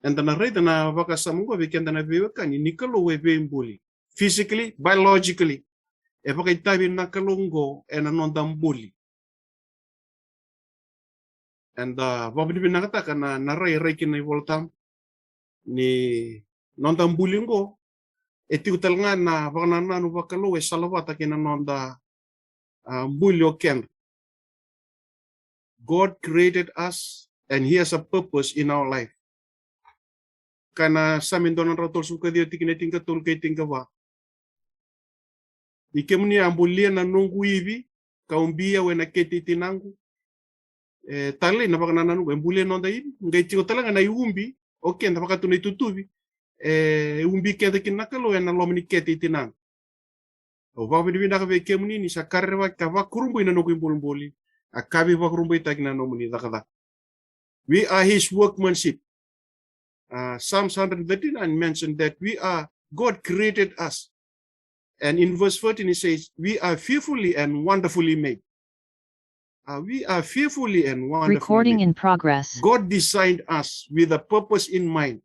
Eda na raica na vakasama oqo vei keda na veiwekani, ni Kalou e veibuli. Physically, biologically. E vakaitavi na Kalou oqo ena noda buli. Eda vakavinavinakataka na, na rai, rai kina iVolatabu. Ni noda buli oqo, e tiko tale ga na vakanananu vakalou e salavata kei na noda, a, buli o keda. God created us and he has a purpose in our life. Kaya na Same dua na drau tolusagavulu ka ciwa tikina e tinikatolu kei tinikava. Ni kemuni a bulia na noqu ivi, ka ubi au ena kete i tinaqu. E, talei na vakanananu, e bulia noda ivi, qai tiko tale ga na iubi, o keda vaka tu na itutuvi, e, e ubi keda kina na Kalou ena loma ni kete i tinana. Au vakavinavinaka vei kemuni ni sa ka rerevaki ka vakurabui na noqu ibulibuli, a ka veivakurabuitaki na nomuni cakacaka. We are his workmanship. Uh, Psalms one hundred thirty-nine mentioned that we are, God created us. And in verse fourteen, it says, "We are fearfully and wonderfully made." Uh, we are fearfully and wonderfully Recording made. In progress. God designed us with a purpose in mind.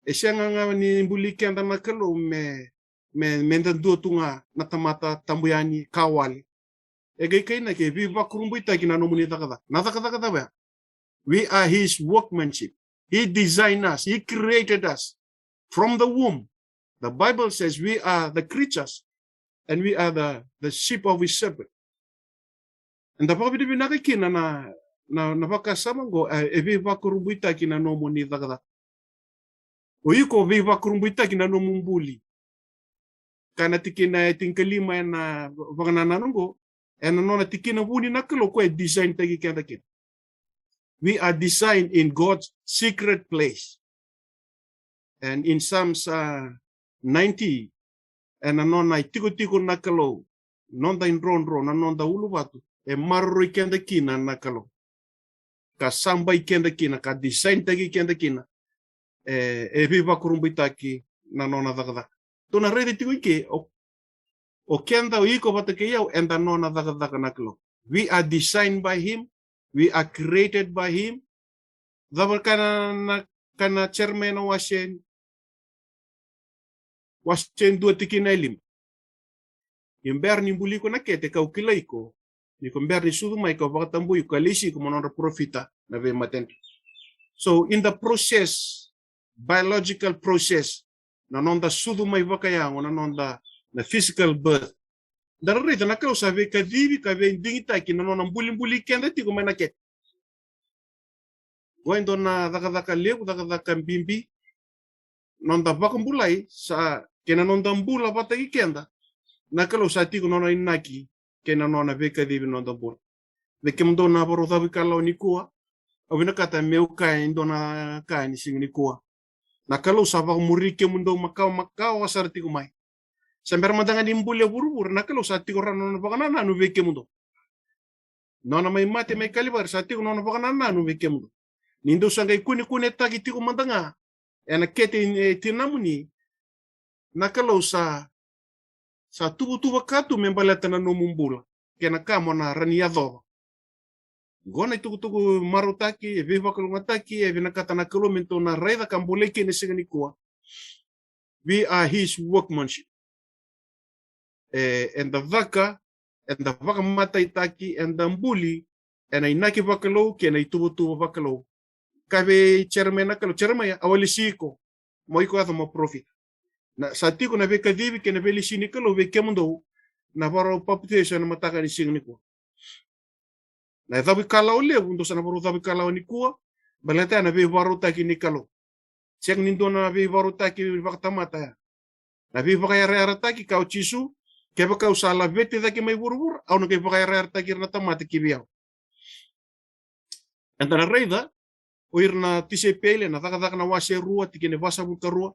E sega ga ni buli keda na Kalou me, me, me da dua tu ga na tamata tabu yani ka wale. E qai kainaki e veivakurabuitaki na nomuni cakacaka. Na cakacaka cava ya? We are his workmanship. He designed us. He created us from the womb. The Bible says we are the creatures and we are the, the sheep of his shepherd. Eda vakavinavinaka kina na, na, na vakasama qo, e, e veivakurabuitaki na nomuni cakacaka. O iko veivakurabuitaki na nomu buli. Ka na tikina e tinikalima ena vakanananu qo, ena nona tikina vuni na Kalou ko e design taki keda kina. We are designed in God's secret place. And in Psalms, uh, ninety, ena nona itikotiko na Kalou, noda idrodro, na noda uluvatu, e maroroi keda kina na Kalou. Ka sabai keda kina, ka design taki keda kina, e, e veivakurabuitaki na nona cakacaka. Tou na raica tiko i ke, o, o keda, o iko vata kei au, eda nona cakacaka na Kalou. We are designed by him, we are created by him. Cava ka na, na, ka na Jeremaia na wase, wase dua tikina e lima. Ni bera ni buli iko na kete, kau kilai iko. Ni ko bera ni sucu mai, kau vakatabui iko, ka lesi iko mo nodra parofita na veimatedra. So, in the process, biological process, na noda sucu mai vakayago, na noda, na physical birth. Da raica na Kalou sa veikacivi ka veidigitaki na nona bulibuli keda tiko mai na kete. Qo e dua na cakacaka levu, cakacaka bibi. Noda vakabulai sa, kei na noda bula vata kei keda. Na Kalou sa tiko nona inaki, kei na nona veikacivi noda bula. Vei kemudou na vakarau cavuikalawa nikua, au vinakata meu kaya e dua na ka ni siga nikua. Na Kalou sa vakamuri kemudou makawa, makawa sara tiko mai. Sa bera mada ga ni buli e vuravura, na Kalou sa tiko rawa na nona vakanananu vei kemudou. Nona mai mate mai Kalivari, sa tiko nona vakanananu vei kemudou. Ni dou sa qai kunekunetaki tiko mada ga ena kete e tinamuni, na Kalou sa, sa tuvatuva ka tu me baleta na nomu bula kei na ka mo na rawa ni yacova. Qo na itukutuku marautaki, e veivakalougatataki, e vinakata na Kalou me tou na raica ka bolei kina e siga nikua. We are his workmanship. E, eda caka, eda vakamataitaki, eda buli ena inaki vakalou kei na ituvatuva vakalou. Kaya vei Jeremaia na Kalou, Jeremaia, au a lesi iko, mo iko yaco mo parofita. Na, sa tiko na veikacivi kei na veilesi ni Kalou vei kemudou na vakarau papitaiso ena mataka ni siga nikua. Na cavuikalawa levu, dou sa na vakarau cavuikalawa nikua, baleta ya na veivakarautaki ni Kalou. Sega ni dua na veivakarautaki vakatamata ya. Na veivakayarayarataki, kaya o Jisu, kevaka au sa laveti cake mai vuravura, au na qai vakayarayarataki ira na tamata ki vei au. Eda na raica o ira na tisaipeli ena Cakacaka na wase rua, tikina e vasagavulu ka rua.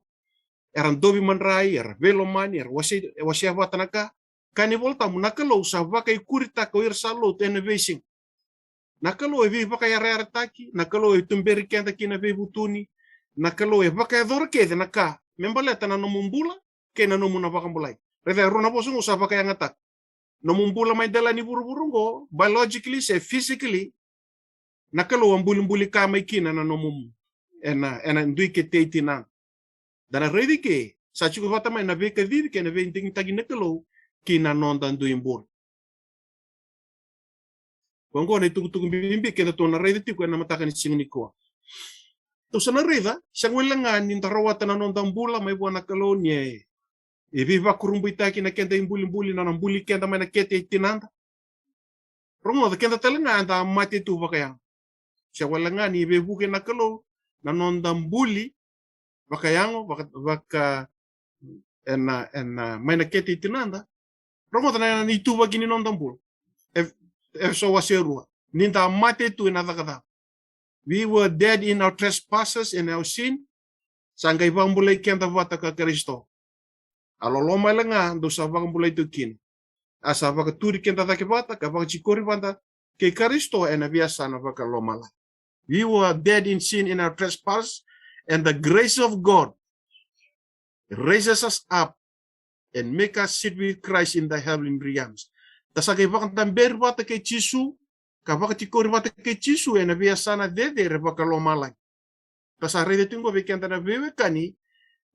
Era dovi madrai, era veilomani, era wasea, wasea vata na ka. Kaya na iVolatabu, na Kalou sa vakaikuritaka o ira sa lotu ena veisiga. Na Kalou e veivakayarayarataki, na Kalou e tuberi keda ki na veivutuni, na Kalou e vakayacora kece na ka me baleta na nomu bula kei na nomu na vakabulai. Raica, e rua na vosa qo sa vakayagataka. Nomu bula mai dela ni vuravura qo, biologically se physically, na Kalou a bulibuli ka mai kina na nomu, ena, ena dui kete i tinada. Da na raici ke sa tiko vata mai na veikacivi kei na veidigitaki na Kalou ki na noda dui bula. Koya qo na itukutuku bibi keda tou na raica tiko ena mataka ni siga nikua. Tou sa na raica, sega wale ga ni da rawata na noda bula mai vua na Kalou ni e, e veivakurabuitaki na keda ibulibuli, na nona buli keda mai na kete i tinada. Rogoca, keda tale ga eda a mate tu vakayago. Sega wale ga ni veivuke na Kalou na noda buli vakayago, vaka, vaka, ena, ena, mai na kete i tinada. Rogoca na, na ituvaki ni noda bula. E, Efeso wase rua. Ni da a mate tu ena cakacaka. We were dead in our trespasses and our sin. Sa qai vakabulai keda vata ka Karisito. A loloma wale ga dou sa vakabulai tu kina. A sa vakaturi keda cake vata ka vakatikori vata kei Karisito ena veiyasana vakalomalagi. We were dead in sin, in our trespass, and the grace of God raises us up and make us sit with Christ in the heavenly realms. Da sa qai vakadaberi vata kei Jisu, ka vakatikori vata kei Jisu ena veiyasana cecere vakalomalagi. Da sa raica tiko qo vei keda na veiwekani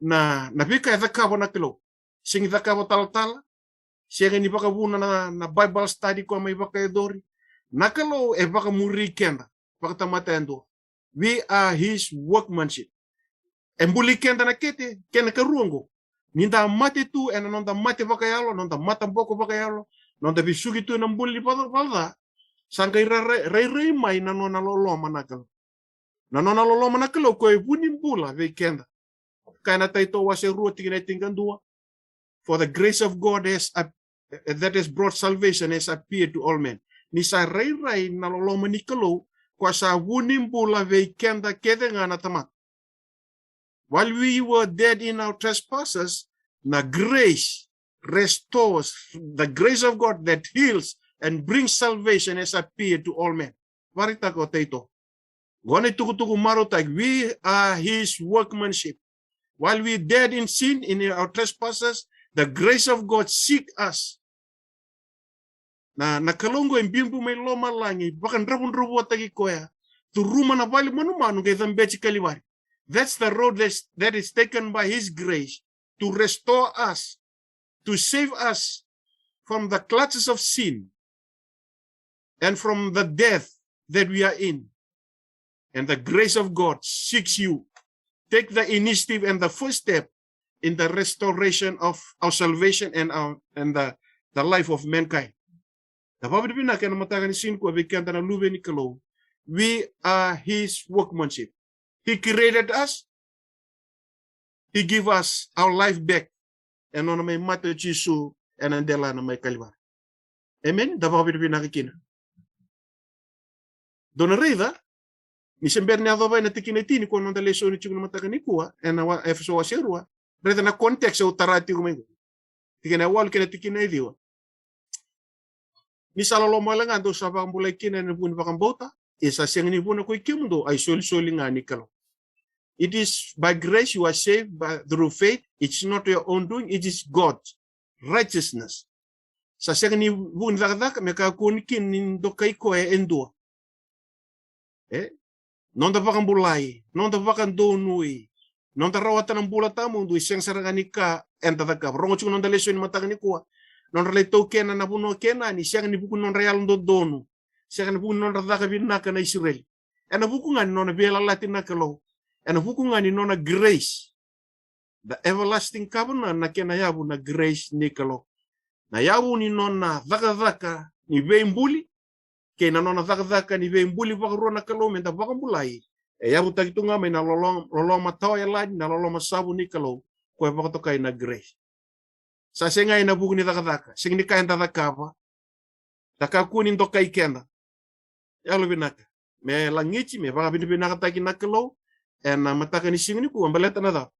na, na veika e cakava na Kalou. Sega ni cakava talatala, sega ni vakavuna na, na Bible study ko mai vakayacori. Na Kalou e vakamuri keda, vakatamata yadua. We are his workmanship. E buli keda na kete, kena ikarua qo. Ni da mate tu ena noda mate vakayalo, noda mataboko vakayalo, noda vesuki tu ena bula ni valavala ca, sa qai ra-, ra-, rairai mai na nona loloma na Kalou. Na nona loloma na Kalou ko e vu ni bula vei keda. Kaya na Taito wase rua tikina e tinikadua. For the grace of God has ap-, that has brought salvation has appeared to all men. Ni sa rairai na loloma ni Kalou, ko sa vu ni bula vei keda kece ga na tamata. While we were dead in our trespasses, the grace restores, the grace of God that heals and brings salvation has appeared to all men. Vakaraitaka o Taito. Qo na itukutuku marautaki, we are his workmanship. While we dead in sin, in our trespasses, the grace of God seek us. Na, na Kalou qo e biubiu mai lomalagi, vakadravudravutaki koya. Curuma na vale manumanu qai cabeti Kalivari. That's the road that's, that is taken by his grace to restore us, to save us from the clutches of sin and from the death that we are in. And the grace of God seeks you. Take the initiative and the first step in the restoration of our salvation and our, and the, the life of mankind. Da vakavinavinaka ena mataka ni siga nikua vei keda na luve ni Kalou. We are his workmanship. He created us. He give us our life back. Ena nona mai mate o Jisu ena delana mai Kalivari. Amen. Da vakavinavinaka kina. Dou na raica, ni se bera ni yacova na tikina e tini ko noda lesoni tiko na mataka nikua, ena wa-, Efeso wase rua, raica na context au tara tiko mai qo. Tikina e walu kei na tikina e ciwa. Ni sa loloma wale ga dou sa vakabulai kina ena vuku ni vakabauta, e sa sega ni vuna ko i kemudou, a isolisoli ga ni Kalou. It is by grace you are saved by, through faith. It's not your own doing, it is God's righteousness. Sa sega ni vuku ni cakacaka, me kakua ni kina ni dokai koya e dua. E? Noda vakabulai, noda vakadonui, noda rawata na bula tawamudu, e sega sara ga ni ka eda cakava. Rogo tiko noda lesoni mataka nikua. Nodra lai taukena na vanua o Kenani, sega ni vuku ni nodra yalododonu, sega ni vuku ni nodra caka vinaka na Isireli. Ena vuku ga ni nona veiyalayalati na Kalou. Ena vuku ga ni nona grace. The everlasting covenant, na kena yavu na grace ni Kalou. Na yavu ni nona cakacaka ni veibuli, kei na nona cakacaka ni veibuli vakarua na Kalou meda vakabulai. E yavutaki tu ga mai na lolo-, loloma tawayalani, na loloma savu ni Kalou, ko e vakatokai na grace. Sa sega ena vuku ni cakacaka, sega ni ka eda cakava. Da kakua ni dokai keda. Yalovinaka. Me lagiti, me vakavinavinakataki na Kalou ena mataka ni siga nikua, baleta na cava?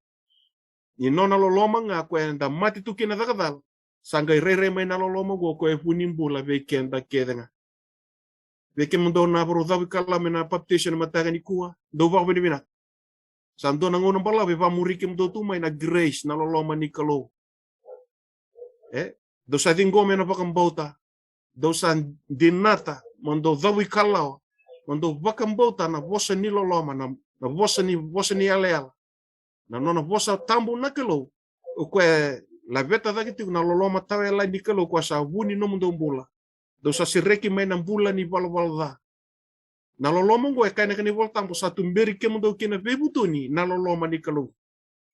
Ni nona loloma ga ko eda mate tu kina cakacala, sa qai rairai mai na loloma qo ko e vu ni bula vei keda kece ga. Vei kemudou na vakarau cavuikalawa mai na papitaiso ena mataka nikua, dou vakavinavinaka. Sa dua na gauna balavu e vakamuri kemudou tu mai na grace, na loloma ni Kalou. E? Dou sa ciqoma ena vakabauta. Dou sa dinata mo dou cavuikalawa, mo dou vakabauta na vosa ni loloma, na, na vosa ni, vosa ni yalayala. Na nona vosa tabu na Kalou, o koya e laveta cake tiko na loloma tawayalani ni Kalou, koya sa vu ni nomudou bula. Dou sa sereki mai na bula ni valavala ca. Na loloma oqo e kaya na kena iVola Tabu, sa tuberi kemudou kina veivutuni na loloma ni Kalou.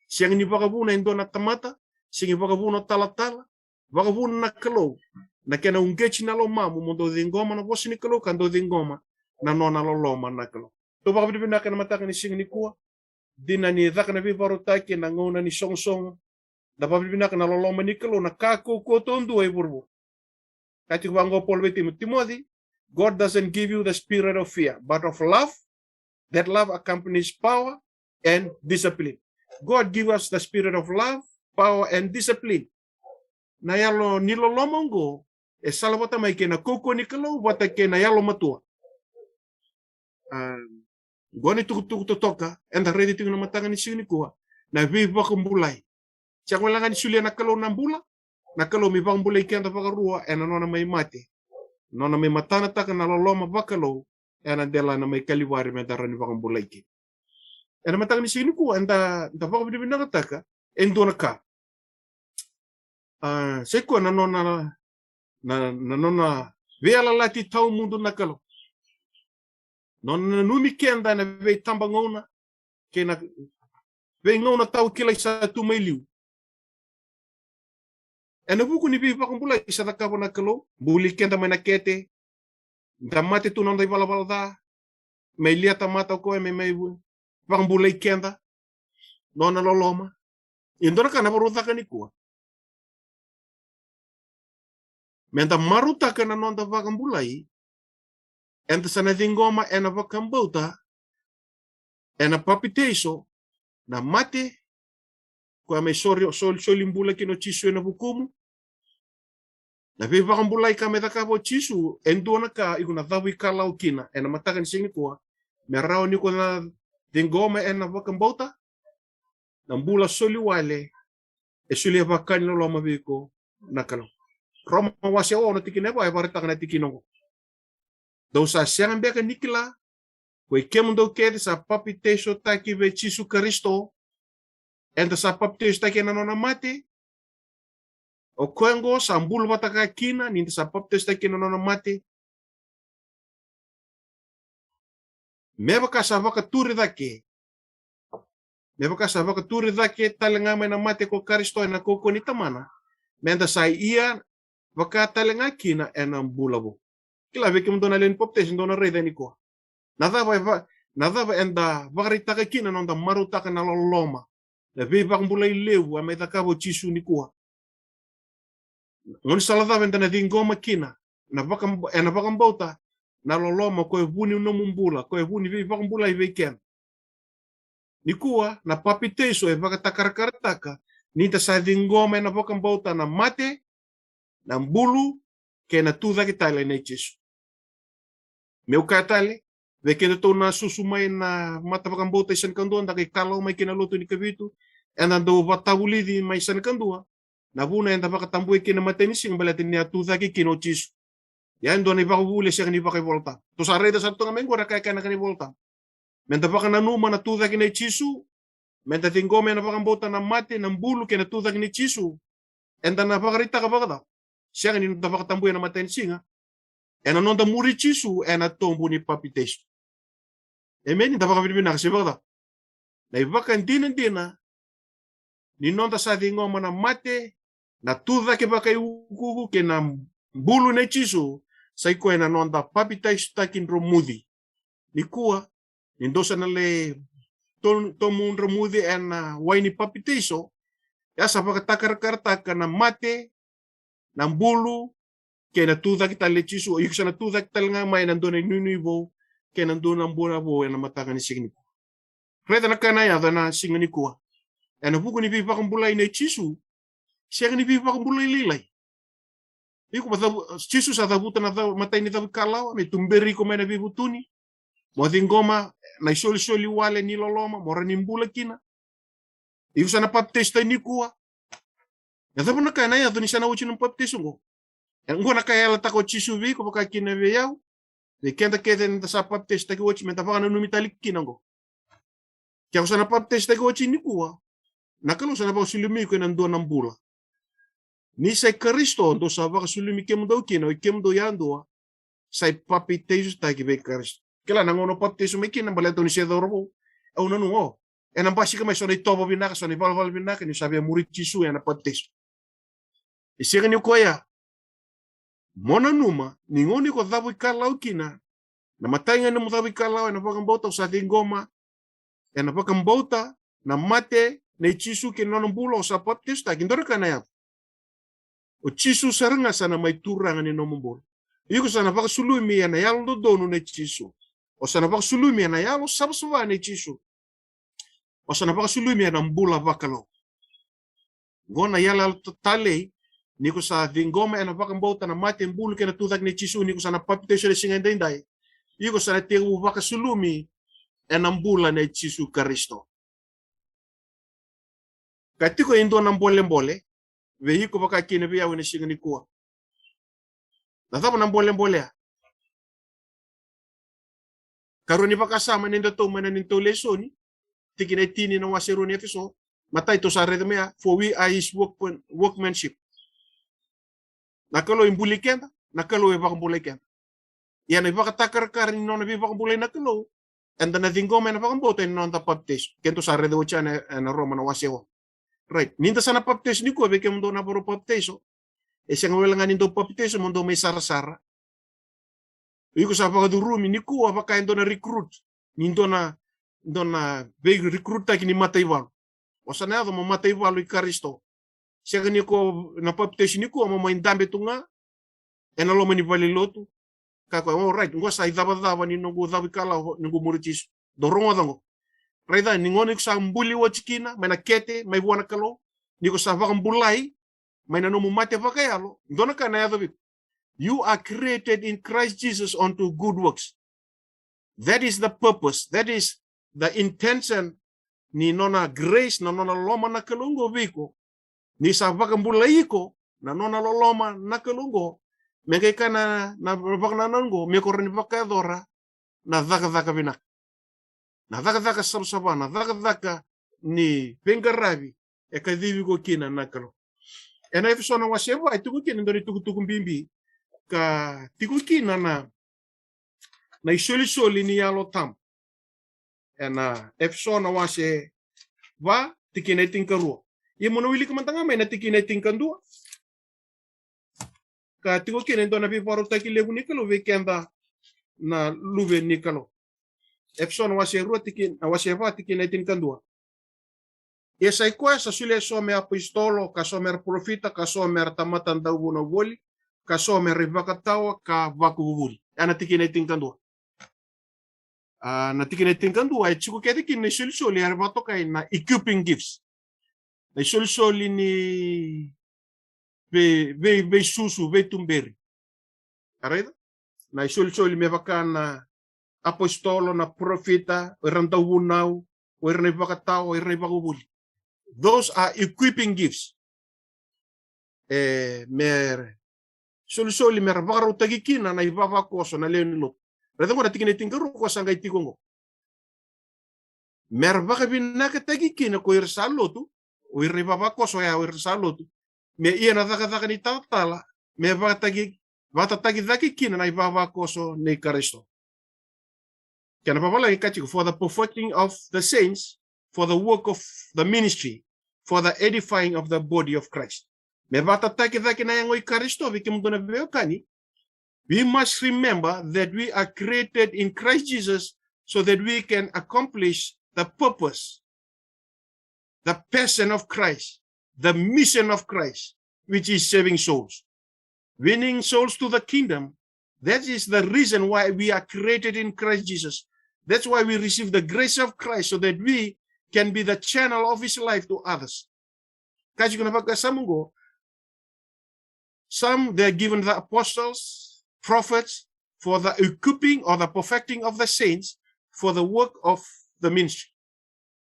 Sega ni vakavuna e dua na tamata, sega ni vakavuna o talatala, vakavuna na Kalou. Na kena uqeti na lomamu mo dou ciqoma na vosa ni Kalou ka dou ciqoma na nona loloma na Kalou. Dou vakavinavinaka ena mataka ni siga nikua. Dina ni caka na veivakarautaki ena gauna ni sogosogo. Da vakavinavinaka na loloma ni Kalou, na ka kaukauwa duadua e vuravura. Kaya tiko vaqo o Paula vei Timo-, Timothy, God doesn't give you the spirit of fear, but of love, that love accompanies power and discipline. God give us the spirit of love, power and discipline. Na yalo ni loloma oqo e salavata mai kei na kaukauwa ni Kalou vata kei na yalomatua. A, Qo na itukutuku totoka eda raica tiko na mataka ni siga nikua, na veivakabulai. Sega walega ni solia na Kalou na bula, na Kalou me vakabulai keda vakarua ena nona mai mate, nona mai matanataka na loloma vakalou ena dela na mai Kalivari me da rawa ni vakabulai kina. Ena mataka ni siga nikua eda, da vakavinavinakataka e dua na ka. A, sa i koya na nona, na, na nona veiyalayalati tawamudu na Kalou. Nona nanumi keda ena veitabagauna kei na veigauna tawakilai sa tu mai liu. Ena vuku ni veivakabulai sa cakava na Kalou, buli keda mai na kete, da mate tu na noda ivalavala ca, mai lia tamata o koya, mai, mai vu-, vakabulai keda, nona loloma. E dua na ka na vakarau caka nikua. Me da marautaka na noda vakabulai, eda sa na ciqoma ena vakabauta, ena papitaiso, na mate, koya mai sori, soli, soli bula kina o Jisu ena vukumu. Na veivakabulai ka mai cakava o Jisu, e dua na ka iko na cavuikalawa kina ena mataka ni siga nikua. Me rawa ni ko na ciqoma ena vakabauta na bula soli wale e solia vaka ni loloma vei iko na Kalou. Roma wase ono tikina e va e vakaraitaka na tikina oqo. Dou sa sega beka ni kila, ko i kemudou kece sa papitaisotaki vei Jisu Karisito, eda sa papitaisotaki ena nona mate, o koya oqo sa bula vata ka kina ni da sa papitaisotaki ena nona mate. Me vaka sa vakaturi cake, me vaka sa vakaturi cake tale ga mai na mate ko Karisito ena kaukauwa ni Tamana, me da sa ia vaka tale ga kina ena bula vou. Kila, vei kemudou na lewe ni papitaiso, dou na raica nikua. Na cava e va-, na cava eda vakaraitaka kina na noda marautaka na loloma, na veivakabulai levu a mai cakava o Jisu nikua? Gaunisala cava eda na ciqoma kina na vaka-, ena vakabauta na loloma ko e vu ni nomu bula, ko e vu ni veivakabulai vei keda? Nikua, na papitaiso e vakatakarakarataka ni da sa ciqoma ena vakabauta na mate, na bulu, kei na tu cake tale nei Jisu. Meu kaya tale, vei kedatou na susu mai na mata vakabauta i Sanakadua, da qai kalawa mai kina lotu ni Kavitu, eda dau vakatavulici mai Sanakadua. Na vuna eda vakatabuya kina matai ni siga baleta ni a tu cake kina o Jisu. Ia e dua na ivakavuvuli e sega ni vakaivolatabu. Tou sa raica sara toka mai qo na ka e kaya na ka ni ivolatabu. Me da vakananuma na tu cake nei Jisu, me da ciqoma ena vakabauta na mate, na bulu kei na tu cake nei Jisu. Eda na vakaraitaka vakacava? Sega ni da vakatabuya na matai ni siga. Ena noda muri Jisu ena tobu ni papitaiso. Emeni, da vakavinavinaka se vakacava? Na ivakadinadina ni noda sa ciqoma na mate, na tu cake vakaiukuuku kei na bulu nei Jisu, sa i koya na noda papitaisotaki dromuci. Nikua, ni dou sa na lai to-, tomu dromuci ena wai ni papitaiso, e a sa vakatakarakarataka na mate, na bulu, kei na tu cake tale nei Jisu, iko sa na tu cake tale ga mai ena dua na inuinui vou, kei na dua na bula vou ena mataka ni siga nikua. Raica na ka na yaco ena siga nikua. Ena vuku ni veivakabulai nei Jisu, sega ni veivakabulai lailai. Iko mo cavu-, Jisu sa cavuta na cau-, matai ni cavuikalawa me tuberi iko mai na veivutuni. Mo ciqoma na isolisoli wale ni loloma, mo rawa ni bula kina. Iko sa na papitaisotaki nikua. E cava na ka ena yaco ni sa na oti na papitaiso oqo? E oqo na ka e yalataka o Jisu vei iko, vaka kina vei au, vei keda kece eda sa papitaisotaki oti, me da vakananumi tale kina oqo. Ke ko sa na papitaisotaki oti nikua, na Kalou sa na vakasulumi iko ena dua na bula. Ni sa i Karisito, dou sa vakasulumi kemudou kina, o i kemudou yadua sa i papitaisotaki vei Karisito. Kila na gauna o papitaiso mai kina, baleta o ni se cauravou. Au nanuma o, ena basika mai so na itovo vinaka, so na ivalavala vinaka ni sa via muri Jisu ena papitaiso. E sega ni o koya. Mo nanuma ni gauna iko cavuikalawa kina, na matai ga ni nomu cavuikalawa ena vakabauta, o sa ciqoma ena vakabauta na mate nei Jisu kei na nona bula, o sa papitaisotaki, dua na ka na yaco. O Jisu sara ga sa na mai Turaga ni nomu bula. Iko sa na vakasulumi ena yalododonu nei Jisu. O sa na vakasulumi ena yalo savasava nei Jisu. O sa na vakasulumi ena bula vakalou. Qo na yalayala ta-, talei, ni ko sa ciqoma ena vakabauta na mate, bulu kei na tucake nei Jisu, ni ko sa na papitaiso ena siga edaidai. Iko sa na tekivu vakasulumi ena bula nei Jisu Karisito. Ka tiko e dua na bolebole vei iko vaka kina vei au ena siga nikua. Na cava na bolebole ya? Karua ni vakasama ni datou mai na neitou lesoni, tikina e tini na wase rua ni Efeso, matai tou sa raica mai ya, for we are his workman-, workmanship. Na Kalou e buli keda, na Kalou e vakabulai keda. Ia na ivakatakarakara ni nona veivakabulai na Kalou, eda na ciqoma ena vakabauta ena noda papitaiso. Keda sa raica oti ena, ena Roma na wase ono. Right. Ni da sa na papitaiso nikua, vei kemudou na vakarau papitaiso, e sega wale ga ni dau papitaiso mo dau mai sarasara. Iko sa vakacurumi nikua vaka e dua na recruit. Ni dua na, dua na veirecruit-taki ni mataivalu. O sa na yaco mo mataivalu i Karisito. Sega ni ko na papitaiso nikua mo mai dabe tu ga ena loma ni valenilotu. Ka ko, all right, qo sa icavacava ni noqu cavuikalawa, noqu muri Jisu. Dou rogoca qo. Raica ni gauna iko sa buli oti kina mai na kete mai vua na Kalou, ni ko sa vakabulai mai na nomu mate vakayalo, dua na ka na yaco vei iko. You are created in Christ Jesus unto good works. That is the purpose. That is the intention ni nona grace, na nona loma na Kalou qo vei iko. Ni sa vakabulai iko na nona loloma na Kalou qo, me qai kaya na, na vakanananu qo, me ko rawa ni vakayacora na cakacaka vinaka. Na cakacaka savasava, na cakacaka ni veiqaravi e kacivi iko kina na Kalou. Ena Efeso na wase va e tiko kina e dua na itukutuku bibi, ka tiko kina na, na isolisoli ni Yalo Tabu. Ena Efeso na wase va, tikina e tinikarua. Ia mo na wilika mada ga mai na tikina e tinikadua. Ka tiko kina e dua na veivakarautaki levu ni Kalou vei keda na luve ni Kalou. Efeso na wase rua, tikina, na wase va, tikina e tinikadua. Ia sa i koya sa solia e so me apositolo, ka so me ra parofita, ka so me ra tamata dauvunau voli, ka so me ra ivakatawa ka vakavuvuli. Ena tikina e tinikadua. A, na tikina e tinikadua e tiko kece kina na isolisoli era vakatokai na equipping gifts. Na isolisoli ni vei, vei, veisusu, veituberi. A raica? Na isolisoli me vaka na apositolo, na parofita, o ira na dauvunau, o ira na ivakatawa, o ira na ivakavuvuli. Those are equipping gifts. E, me solisoli me ra vakarautaki kina na ivavakoso na lewe ni lotu. Raica qo na tikina e tinikarua ko sa qai tiko qo. Me ra vakavinakataki kina ko ira sa lotu, o ira na ivavakoso ya, o ira sa lotu. Me ia na cakacaka ni talatala, me vakataki, vakatataki cake kina na ivavakoso nei Karisito. Kena vavalagi ka tiko, for the perfecting of the saints, for the work of the ministry, for the edifying of the body of Christ. Me vakatataki cake na yago i Karisito vei kemudou na veiwekani. We must remember that we are created in Christ Jesus so that we can accomplish the purpose, the passion of Christ, the mission of Christ, which is saving souls. Winning souls to the kingdom, that is the reason why we are created in Christ Jesus. That's why we receive the grace of Christ so that we can be the channel of his life to others. Ka tiko na vakasama qo, some they are given the apostles, prophets, for the equipping or the perfecting of the saints for the work of the ministry.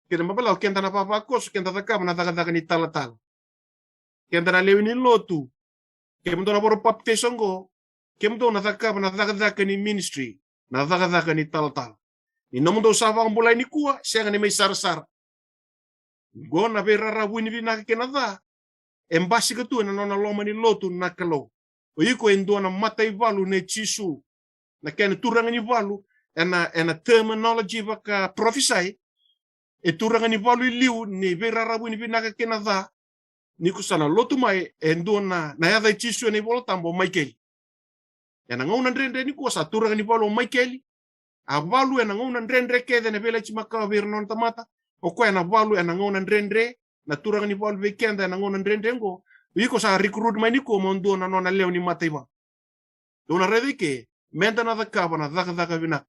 Keda mabala o keda na vavakoso, keda cakava na cakacaka ni talatala. Keda na lewe ni lotu, kemudou na voro papitaiso qo, kemudou na cakava na cakacaka ni ministry, na cakacaka ni talatala. Ni nomudou sa vakabulai nikua, sega ni mai sarasara. Qo na veiraravui ni vinaka kei na ca e basika tu ena nona loma ni lotu na Kalou. O iko e dua na mataivalu nei Jisu. Na kena turaga ni valu, ena, ena terminology vaka profisai, e turaga ni valu i liu ni veiraravui ni vinaka kei na ca. Ni ko sa na lotu mai, e dua na, na yaca i Jisu ena iVola Tabu o Maikeli. Ena gauna dredre nikua sa turaga ni valu o Maikeli. A valu ena gauna dredre kece ena veiyalayalati makawa vei ira na nona tamata. O koya ena valu ena gauna dredre, na turaga ni valu vei keda ena gauna dredre qo. Iko sa recruit mai nikua mo dua na nona lewe ni mataivalu. Dou na raica i ke, meda na cakava na cakacaka vinaka.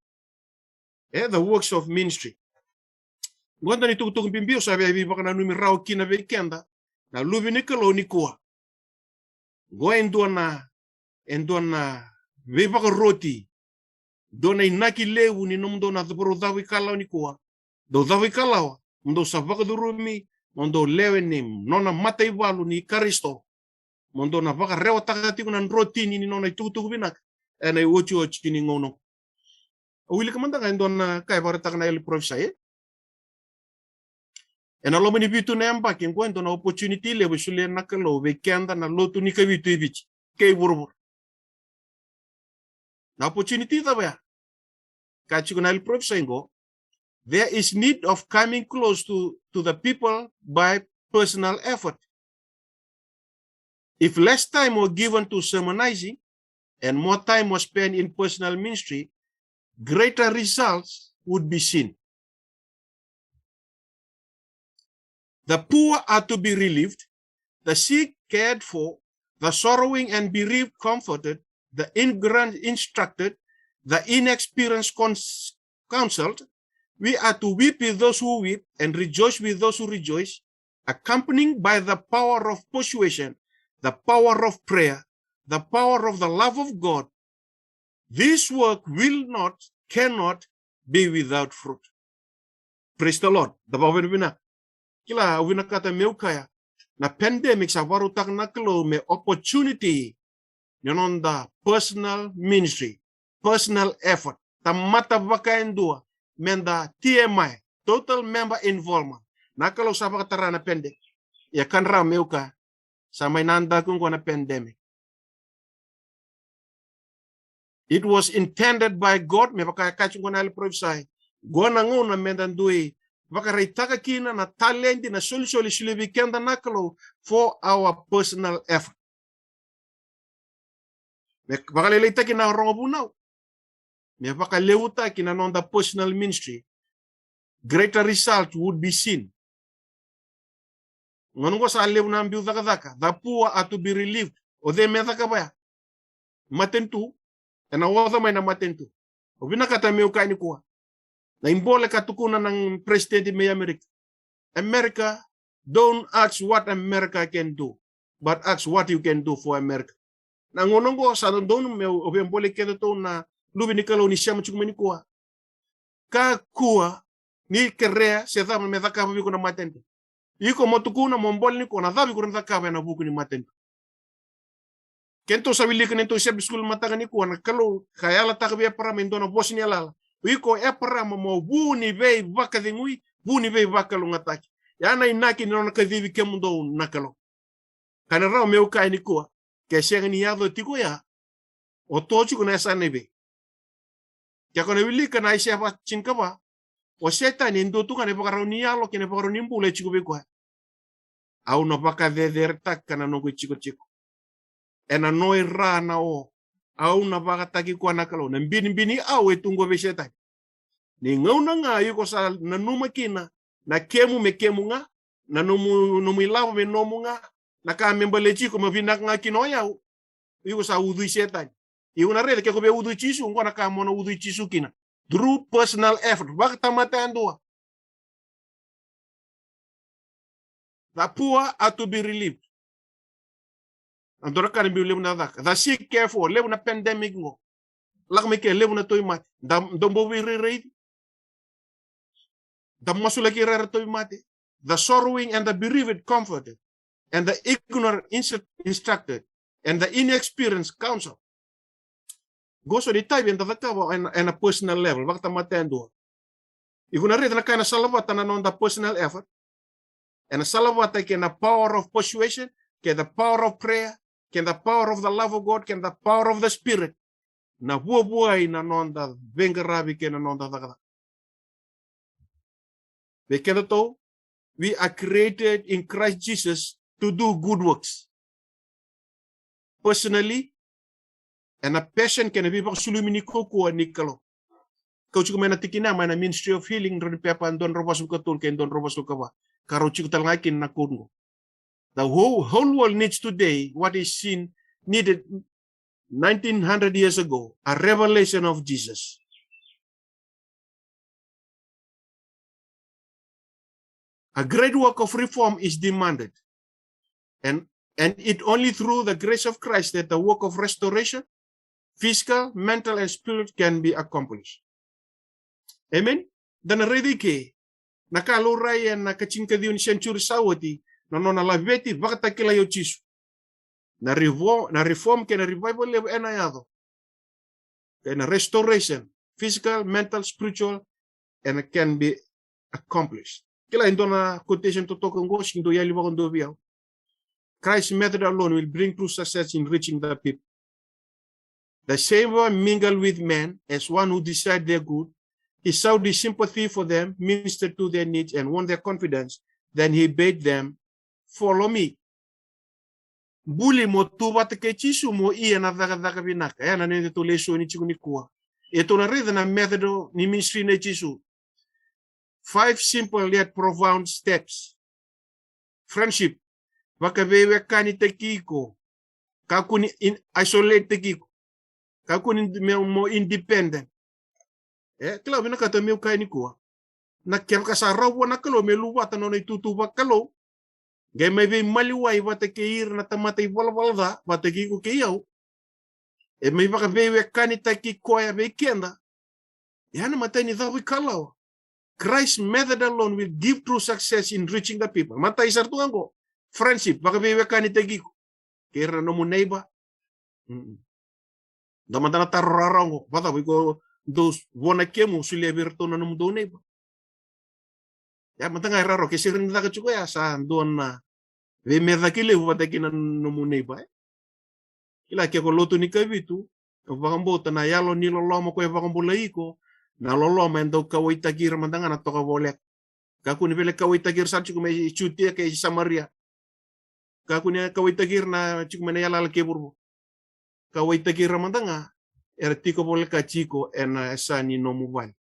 E, the works of ministry. Qo e dua na itukutuku bibi au sa via veivakananumi rawa kina vei keda na luve ni Kalou nikua. Qo e dua na, e dua na veivakaroti Dua na inaki levu ni nomudou na vakarau cavuikalawa nikua. Dou cavuikalawa, mo dou sa vakacurumi, mo dou lewe ni nona mataivalu ni Karisito. Mo dou na vakarewataka tiko na drotini ni nona itukutuku vinaka ena iotioti ni gauna. Au wilika mada ga e dua na ka e vakaraitaka na yalo ni parofisai, e? Ena loma ni vitu na yabaki qo, e dua na opportunity levu e solia na Kalou vei keda na lotu ni Kavitu e Viti kei vuravura. Na opportunity cava ya? Ka tiko na yalo ni parofisai qo, there is need of coming close to, to the people by personal effort. If less time were given to sermonizing and more time was spent in personal ministry, greater results would be seen. The poor are to be relieved, the sick cared for, the sorrowing and bereaved comforted, the ignorant instructed, the inexperienced cons-, counseled. We are to weep with those who weep and rejoice with those who rejoice, accompanied by the power of persuasion, the power of prayer, the power of the love of God. This work will not, cannot be without fruit. Praise the Lord. Da vakavinavinaka. Kila, au vinakata meu kaya, na pandemic sa vakarautaka na Kalou me opportunity ni noda personal ministry, personal effort. Tamata vakaidua, meda T M I, total member involvement. Na Kalou sa vakatara na pandemic. Ia ka drau meu kaya, sa mai nadaku qo na pandemic. It was intended by God, me vaka e kaya tiko qo na yalo ni parofisai. Qo na gauna meda dui vakaraitaka kina na taledi, na solisoli e solia vei keda na Kalou for our personal effort. Me vakalailaitaki na rogo vunau. Me vakalevutaki na noda personal ministry. Greater result would be seen. Gauna qo sa levu na biu cakacaka. The poor are to be relieved. O cei me cakava ya? Matanitu. Ena oca mai na matanitu. Au vinakata meu kaya nikua, na ibole ka tukuna na president mai America. America, don't ask what America can do, but ask what you can do for America. Na gauna qo sa dodonu meu via bolei kedatou na luve ni Kalou ni sema tiko mai nikua. Kakua ni kerea se cava me cakava vei iko na matanitu. Iko mo tukuna, mo bolei nikua na cava iko na cakava ena vuku ni matanitu. Kedatou sa wilika ni tou Sabbath school mataka nikua, na Kalou ka yalataka vei Eparama e dua na vosa ni yalayala. O iko Eparama mo vu ni veivakacegui, vu ni veivakalougatataki. Ya na inaki ni nona kacivi kemudou na Kalou. Ka na rawa meu kaya nikua, ke sega ni yaco tiko ya, o tu tiko na yasana i vei? Ke ko na wilika na Aisea va tinikava, o Setani e dua tu ga na ivakarau ni yalo kei na ivakarau ni bula e tiko vei koya. Au na vakaceceretaka na noqu itikotiko. Ena noi ra na o. Au na vakataki koya na Kalou. Na binibini au e tu qo vei Setani. Ni gauna ga iko sa nanuma kina na kemu me kemu ga, na nomu, nomu ilavo me nomu ga, na ka me baleti iko me vinaka ga kina o yau, iko sa ucui Setani. Iko na raica ke ko via ucui Jisu, qo na ka mo na ucui Jisu kina. Through personal effort, vakatamata yadua. The poor are to be relieved. Na dua na ka na biu levu na caka. The sick care for, levu na pandemic qo. Lako mai ke levu na tauvimate. Da, da bau veirairaici. Da masulaki ira era tauvimate. The sorrowing and the bereaved comforted. And the ignorant instru-, instructed. And the inexperienced counsel. Qo so na itavi eda cakava ena, ena personal level, vakatamata yadua. Iko na raica na ka ena salavata na noda personal effort. Ena salavata kei na power of persuasion, kei the power of prayer, kei the power of the love of God, kei the power of the Spirit. Na vuavuai na noda veiqaravi kei na noda cakacaka. Vei kedatou, we are created in Christ Jesus to do good works. Personally, ena passion kei na veivakasulumi ni kaukaua ni Kalou. Kau tiko mai na tikina, mai na Ministry of Healing, drau ni pepa dua drau vasagavulu ka tolu kei dua drau vasagavulu ka va. Ka rau tiko tale ga kina na quote qo. The whole, whole world needs today what is seen, needed nineteen hundred years ago, a revelation of Jesus. A great work of reform is demanded. And, and it only through the grace of Christ that the work of restoration, physical, mental, and spirit can be accomplished. Amen? Da na raica i ke na ka laurai ena ka tinikaciwa ni century sa oti, na nona laveti vakatakilai o Jisu. Na revo-, na reform kei na revival levu ena yaco. Kei na restoration, physical, mental, spiritual, and it can be accomplished. Kila e dua na quotation totoka qo, sega ni dau yali vakadua vei au. Christ's method alone will bring true success in reaching the people. The Savior mingled with men as one who desired their good. He sought his sympathy for them, ministered to their needs, and won their confidence. Then he bade them, "Follow me." Buli mo tu vata kei Jisu mo ia na cakacaka vinaka. E ya na noda tou lesoni tiko nikua. E tou na raica na method ni ministry nei Jisu. Five simple yet profound steps. Friendship. Vakaveiwekanitaki iko. Kakua ni in-, isolate-taki iko. Kakua ni me-, mo independent. E, kila, vinakata meu kaya nikua. Na kevaka sa rawa vua na Kalou me luvata na nona itutu vakalou, qai mai veimaliwai vata kei ira na tamata ivalavala ca, vata kei iko kei au. E mai vakaveiwekanitaki koya vei keda. E ya na imatai ni cavuikalawa. Christ's method alone will give true success in reaching the people. Imatai sara tu ga qo. Friendship, vakaveiwekanitaki iko kei ira na nomu neighbor. Mm-mm. Dua mada na taro rawarawa qo. Vakacava iko dau vo na kemu, solia vei iratou na nomudou neighbor? Ya mada ga e rawarawa, ke sega ni caka tiko ya, sa dua na veimecaki levu vata kei na nomu neighbor, e? Kila, ke ko lotu ni Kavitu, o vakabauta na yalo ni loloma ko e vakabulai iko, na loloma e dau kauwaitaki ira mada ga na toka voleka. Kakua ni via kauwaitaki ira sara tiko mai Jutia kei Samaria. Kakua ni kauwaitaki ira na tiko mai na yalayala kei vuravura. Kauwaitaki ira mada ga era tiko voleka tiko ena yasa ni nomu vale.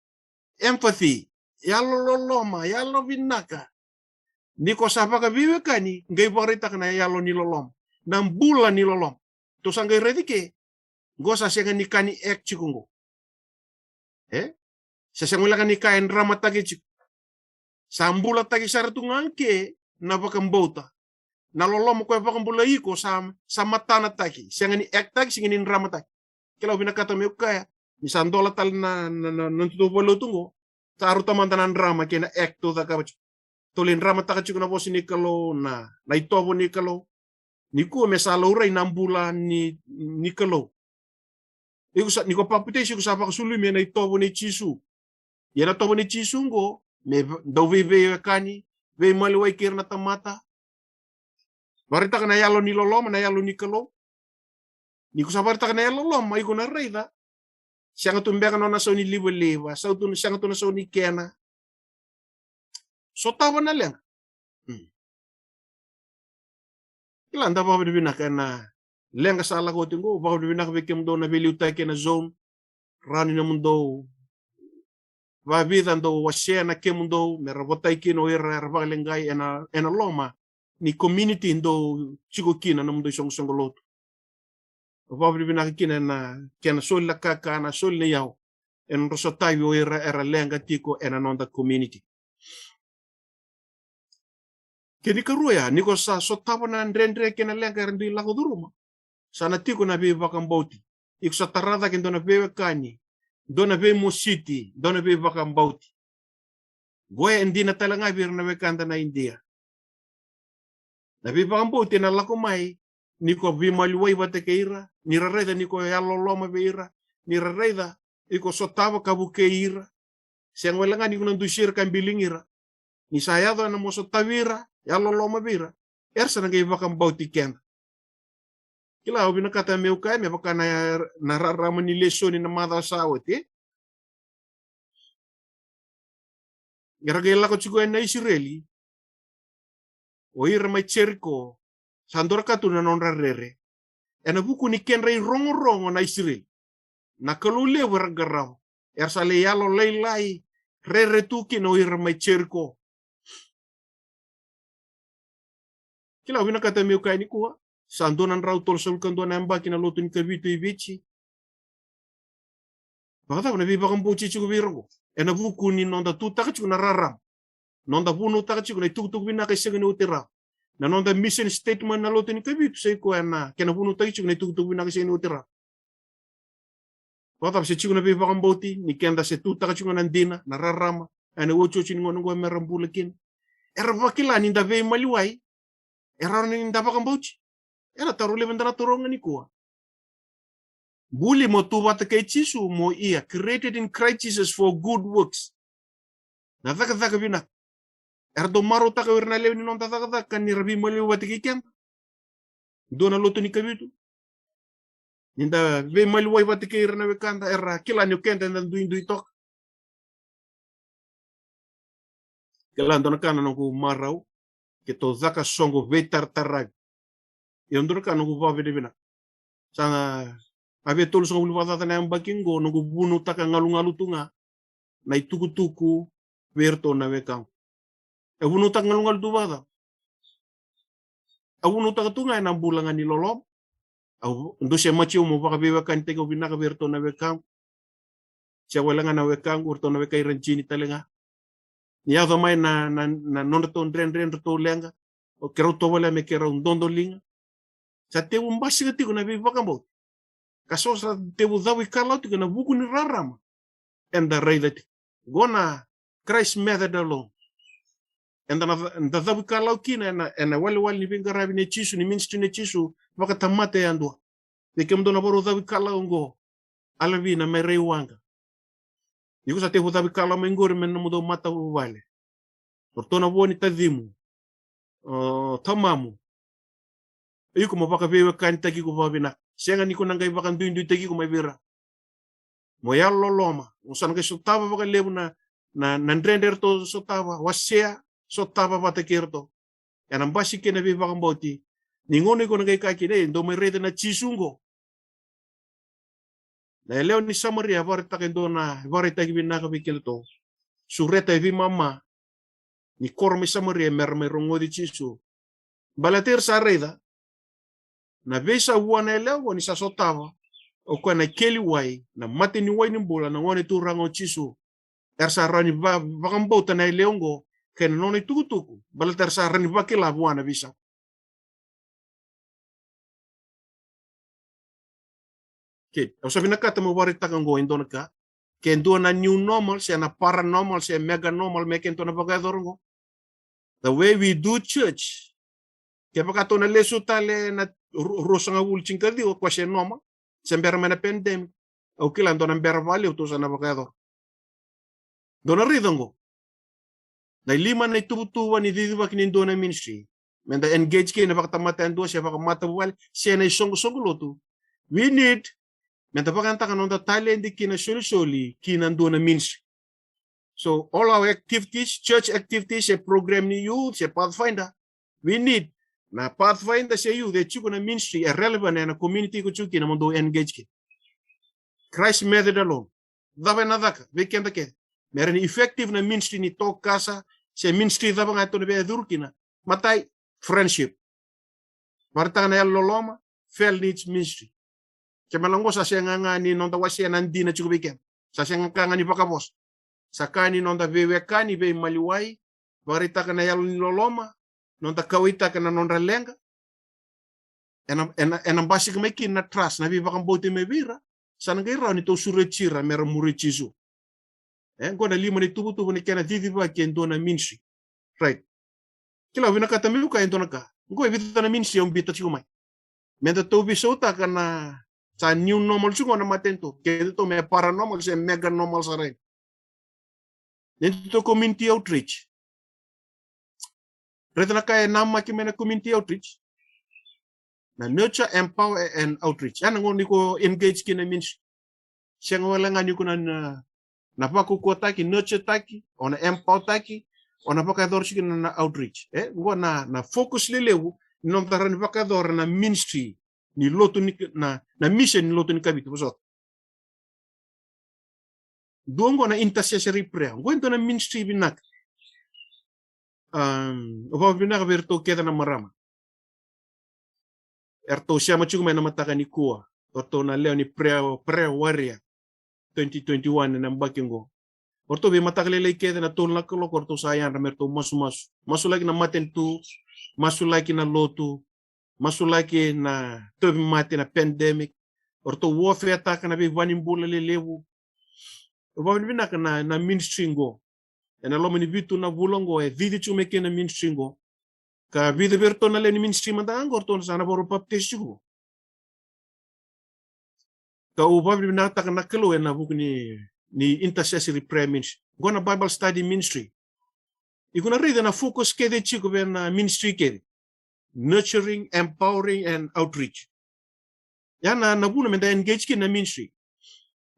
Empathy, yalo loloma, yalo vinaka. Ni ko sa vakaveiwekani, qai vakaraitaka na yalo ni loloma, na bula ni loloma. Tou sa qai raica i ke, qo sa sega ni ka ni act tiko qo. E? Sa sega voleka ni ka e dramataki tiko. Sa bulataki sara tu ga ke na vakabauta. Na loloma ko e vakabulai iko sa, sa matanataki. Sega ni act-taki, sega ni dramataki. Kila, au vinakata meu kaya, ni sa dola tale na, na, na, na nodatou valenilotu qo, sa rauta mada na drama kei na act tou cakava tiko. Tou lai dramataka tiko na vosa ni Kalou, na, na itovo ni Kalou. Nikua me sa laurai na bula ni, ni Kalou. Iko sa, ni ko papitaiso, iko sa vakasulumi ena itovo nei Jisu. Ia na tovo nei Jisu qo, me v-, dau veiveiwekani, veimaliwai kei ira na tamata. Vakaraitaka na yalo ni loloma, na yalo ni Kalou. Ni ko sa vakaraitaka na yalo loloma, iko na raica. Sega tu beka nona sau ni livaliva, sau tu, sega tu na sau ni kena. Sotava na leqa. Hmm. Kila, da vakavinavinaka ena leqa sa lako oti qo, vakavinavinaka vei kemudou na veiliutaki ena Zoom. Rawa ni nomudou vavica dou wasea na kemudou, me ra votai kina o ira era vakaleqai ena, ena loma ni community dou tiko kina, nomudou isoqosoqo lotu. Au vakavinavinaka kina ena kena soli na kakana, soli na iyau, ena nodra sotavi o ira era leqa tiko ena noda community. Kena ikarua ya, ni ko sa sotava na dredre kei na leqa era dui lako curuma, sa na tiko na veivakabauti. Iko sa tara cake dua na veiwekani, dua na veimositi, dua na veivakabauti. Qo e dina tale ga vei ira na wekada na Idia. Na veivakabauti ena lako mai ni ko veimaliwai vata kei ira, ni ra raica ni ko yalololoma vei ira, ni ra raica iko sotava ka vukei ira. Sega wale ga ni ko na dusi ira ka biligi ira. Ni sa yaco ena mo sotavi ira, yalololoma vei ira, era sa na qai vakabauti keda. Kila, au vinakata meu kaya me vaka na, na rarama ni lesoni na macawa sa oti. Era qai lako tiko ena Isireli, o ira mai Jeriko, sa dua ka tu na nodra rere. Ena vuku ni kedra irogorogo na Isireli, na Kalou levu era qarava, era sa lai yalolailai, rere tu kina o ira mai Jeriko. Kila, au vinakata meu kaya nikua, sa dua na drau tolusagavulu ka dua na yabaki na lotu ni Kavitu i Viti. Vakacava na veivakabauti tiko vei ira qo? Ena vuku ni noda tutaka tiko na rarama, noda vunautaka tiko na itukutuku vinaka e sega ni oti rawa. Na noda mission statement na lotu ni Kavitu sa i koya na kena vunautaki tiko na itukutuku vinaka e sega ni oti rawa. Vakacava se tiko na veivakabauti ni keda se tutaka tiko na dina, na rarama ena iotioti ni gauna oqo me ra bula kina? Era vakila ni da veimaliwai, e rawa ni da vakabauti. Ena taro levu eda na taroga nikua. Buli mo tu vata kei Jisu, mo ia, created in Christ Jesus for good works. Na cakacaka vinaka. Era dau marautaka o ira na lewe ni noda cakacaka ni ra veimaliwai vata kei keda. Dua na lotu ni Kavitu, ni da veimaliwai vata kei ira na wekada, era kila ni o keda eda duidui toka. Kila, dua na ka na noqu marau, keitou caka soqo veitarataravi. Ia dua na ka noqu vakavinavinaka. Sa na a via tolusagavulu vakacaca na yabaki oqo noqu vunautaka galugalu tu ga na itukutuku vei iratou na wekaqu. E vunautaka galugalu tu vakacava? Au vunautaka tu ga ena bula ga ni loloma. Au dau se maciu mo vakaveiwekanitaki au vinaka vei iratou na wekaqu. Se wale ga na wekaqu, iratou na weka i Rajini tale ga. Ni yaco mai na, na, na nodratou dredre, nodratou leqa, o keirau tovolea me keirau dodoliga. Sa tevu basika tiko na veivakabauti. Ka so sa tevu cavuikalawa tiko ena vuku ni rarama eda raica tiko. Qo na Christ method alone. Eda na, eda cavuikalawa kina ena, ena walewale ni veiqaravi nei Jisu, ni ministry nei Jisu, vakatamata yadua. Vei kemudou na varau cavuikalawa oqo, Alavina mai Raiwaqa. Iko sa tevu cavuikalawa mai qori me nomudou matavuvale. O ratou na vo ni tacimu, o tamamu. Iko mo vakaveiwekanitaki iko vakavinaka. Sega ni ko na qai vakaduiduitaki iko mai vei ira. Mo yalololoma. Mo sa na qai sotava vakalevu na, na, na dredre eratou sotava, wasea, sotava vata kei iratou. Ena basika na veivakabauti. Ni gauna iko na qai kaya kina, "Ei, dou mai raica na Jisu qo." Na yalewa ni Samaria, vakaraitaka e dua na, vakaraitaki vinaka vei kedatou. Sureta e veimama ni koro mai Samaria me ra mai rogoci Jisu. Baleta era sa raica na veisau vua na yalewa oqo ni sa sotava o koya na keli wai, na mate ni wai ni bula, na Gone Turaga o Jisu. Era sa rawa ni va-, vakabauta na yalewa oqo kei na nona itukutuku, baleta era sa rawa ni vakila vua na veisau. Ke, au sa vinakata mo vakaraitaka oqo e dua na ka. Ke dua na new normal, se na paranormal, se mega normal, me kedatou na vakayacora oqo. The way we do church. Kevaka tou na lesu tale na ru-, ruasagavulu tinikaciwa, o koya se normal. Se bera mai na pandemic. Au kila dua na bera vakalevu tou sa na vakayacora. Dou na raica oqo. Na lima na ituvatuva ni cicivaki ni dua na ministry. Meda engage kina vakatamata yadua se vakamatavuvale, se na isoqosoqo lotu. We need, meda vakayagataka noda taledi kina isolisoli kina dua na ministry. So all our activities, church activities, se program ni youth, se Pathfinder, we need na Pathfinder se youth e tiko na ministry e relevant ena community ko tiko kina mo dou engage kina. Christ method alone. Cava ena caka vei keda kece me rawa ni effective na ministry ni tokasa, se ministry cava ga e tou na via curu kina? Matai, friendship. Vakaraitaka na yalololoma, fell needs ministry. Ke me lako sa sega ga ni noda wasea na dina tiko vei keda. Sa sega ka ga ni vakavosa. Sa ka ni noda veiwekani, veimaliwai, vakaraitaka na yalo ni loloma, noda kauwaitaka na nodra leqa. Ena, ena, ena basika mai kina na trust, na veivakabauti mai vei ira. Sa na qai rawa ni tou sureti ira me ra muri Jisu. E, qo na lima na ituvatuva ni kena cicivaki e dua na ministry. Right. Kila, au vinakata meu kaya e dua na ka. Qo e vica na ministry au biuta tiko mai. Meda tou veisautaka na sa new normal tiko na matanitu. Kedatou me paranormal se mega normal sara yani. Ni tou community outreach. Raica na ka e namaki mai na community outreach. Na nurture, empower, and outreach. Ia na gauna ni ko engage kina ministry. Sega wale ga ni ko na, na, na vakaukauwataki, nurture taki, o na empower taki, o na vakayacora tiko na, na outreach. E, qo na, na focus lelevu ni noda rawa ni vakayacora na ministry ni lotu ni, na, na mission ni lotu ni Kavitu, vosota. Dua qo na intercessory prayer. Qo e dua na ministry vinaka. Um, au vakavinavinaka vei iratou kece na marama. Eratou sema tiko mai na mataka nikua. O ratou na lewe ni prayer, prayer warrior twenty twenty-one ena yabaki qo. O ratou veimataka lailai kece na tolu na kaloko o ratou sa yadra me ratou masumasu. Masulaki na matanitu, masulaki na lotu, masulaki na tauvimate, na pandemic, O ratou warfare-taka na veivale ni bula lelevu. Au vakavinavinaka na, na ministry qo. Ena loma ni vitu na vula qo, e cici tu mai kina na ministry qo. Ka vica vei ratou na lewe ni ministry mada ga qo, ratou sa na vakarau papitaiso tiko. Kau vakavinavinakataka na Kalou ena vuku ni, ni intercessory prayer ministry. Qo na Bible study ministry. Iko na raica na focus kece tiko vei na ministry kece. Nurturing, empowering, and outreach. Ya na, na vuna meda engage kina na ministry.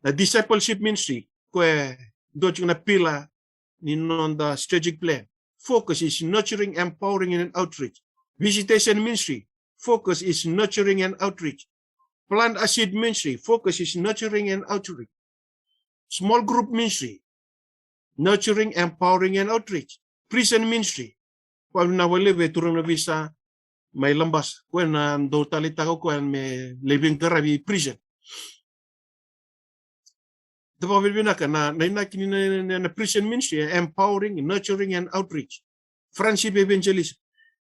Na discipleship ministry, koya e dua tiko na pillar ni noda strategic plan. Focus is nurturing, empowering, and outreach. Visitation ministry, focus is nurturing and outreach. Plant a seed ministry, focus is nurturing and outreach. Small group ministry, nurturing, empowering, and outreach. Prison ministry, vakavinavinaka vakalevu vei turaga na visa mai Labasa, koya na dau taleitaka o koya me lai veiqaravi e prison. Da vakavinavinaka na, na inaki ni na, na, na prison ministry, empowering, nurturing, and outreach. Friendship evangelism.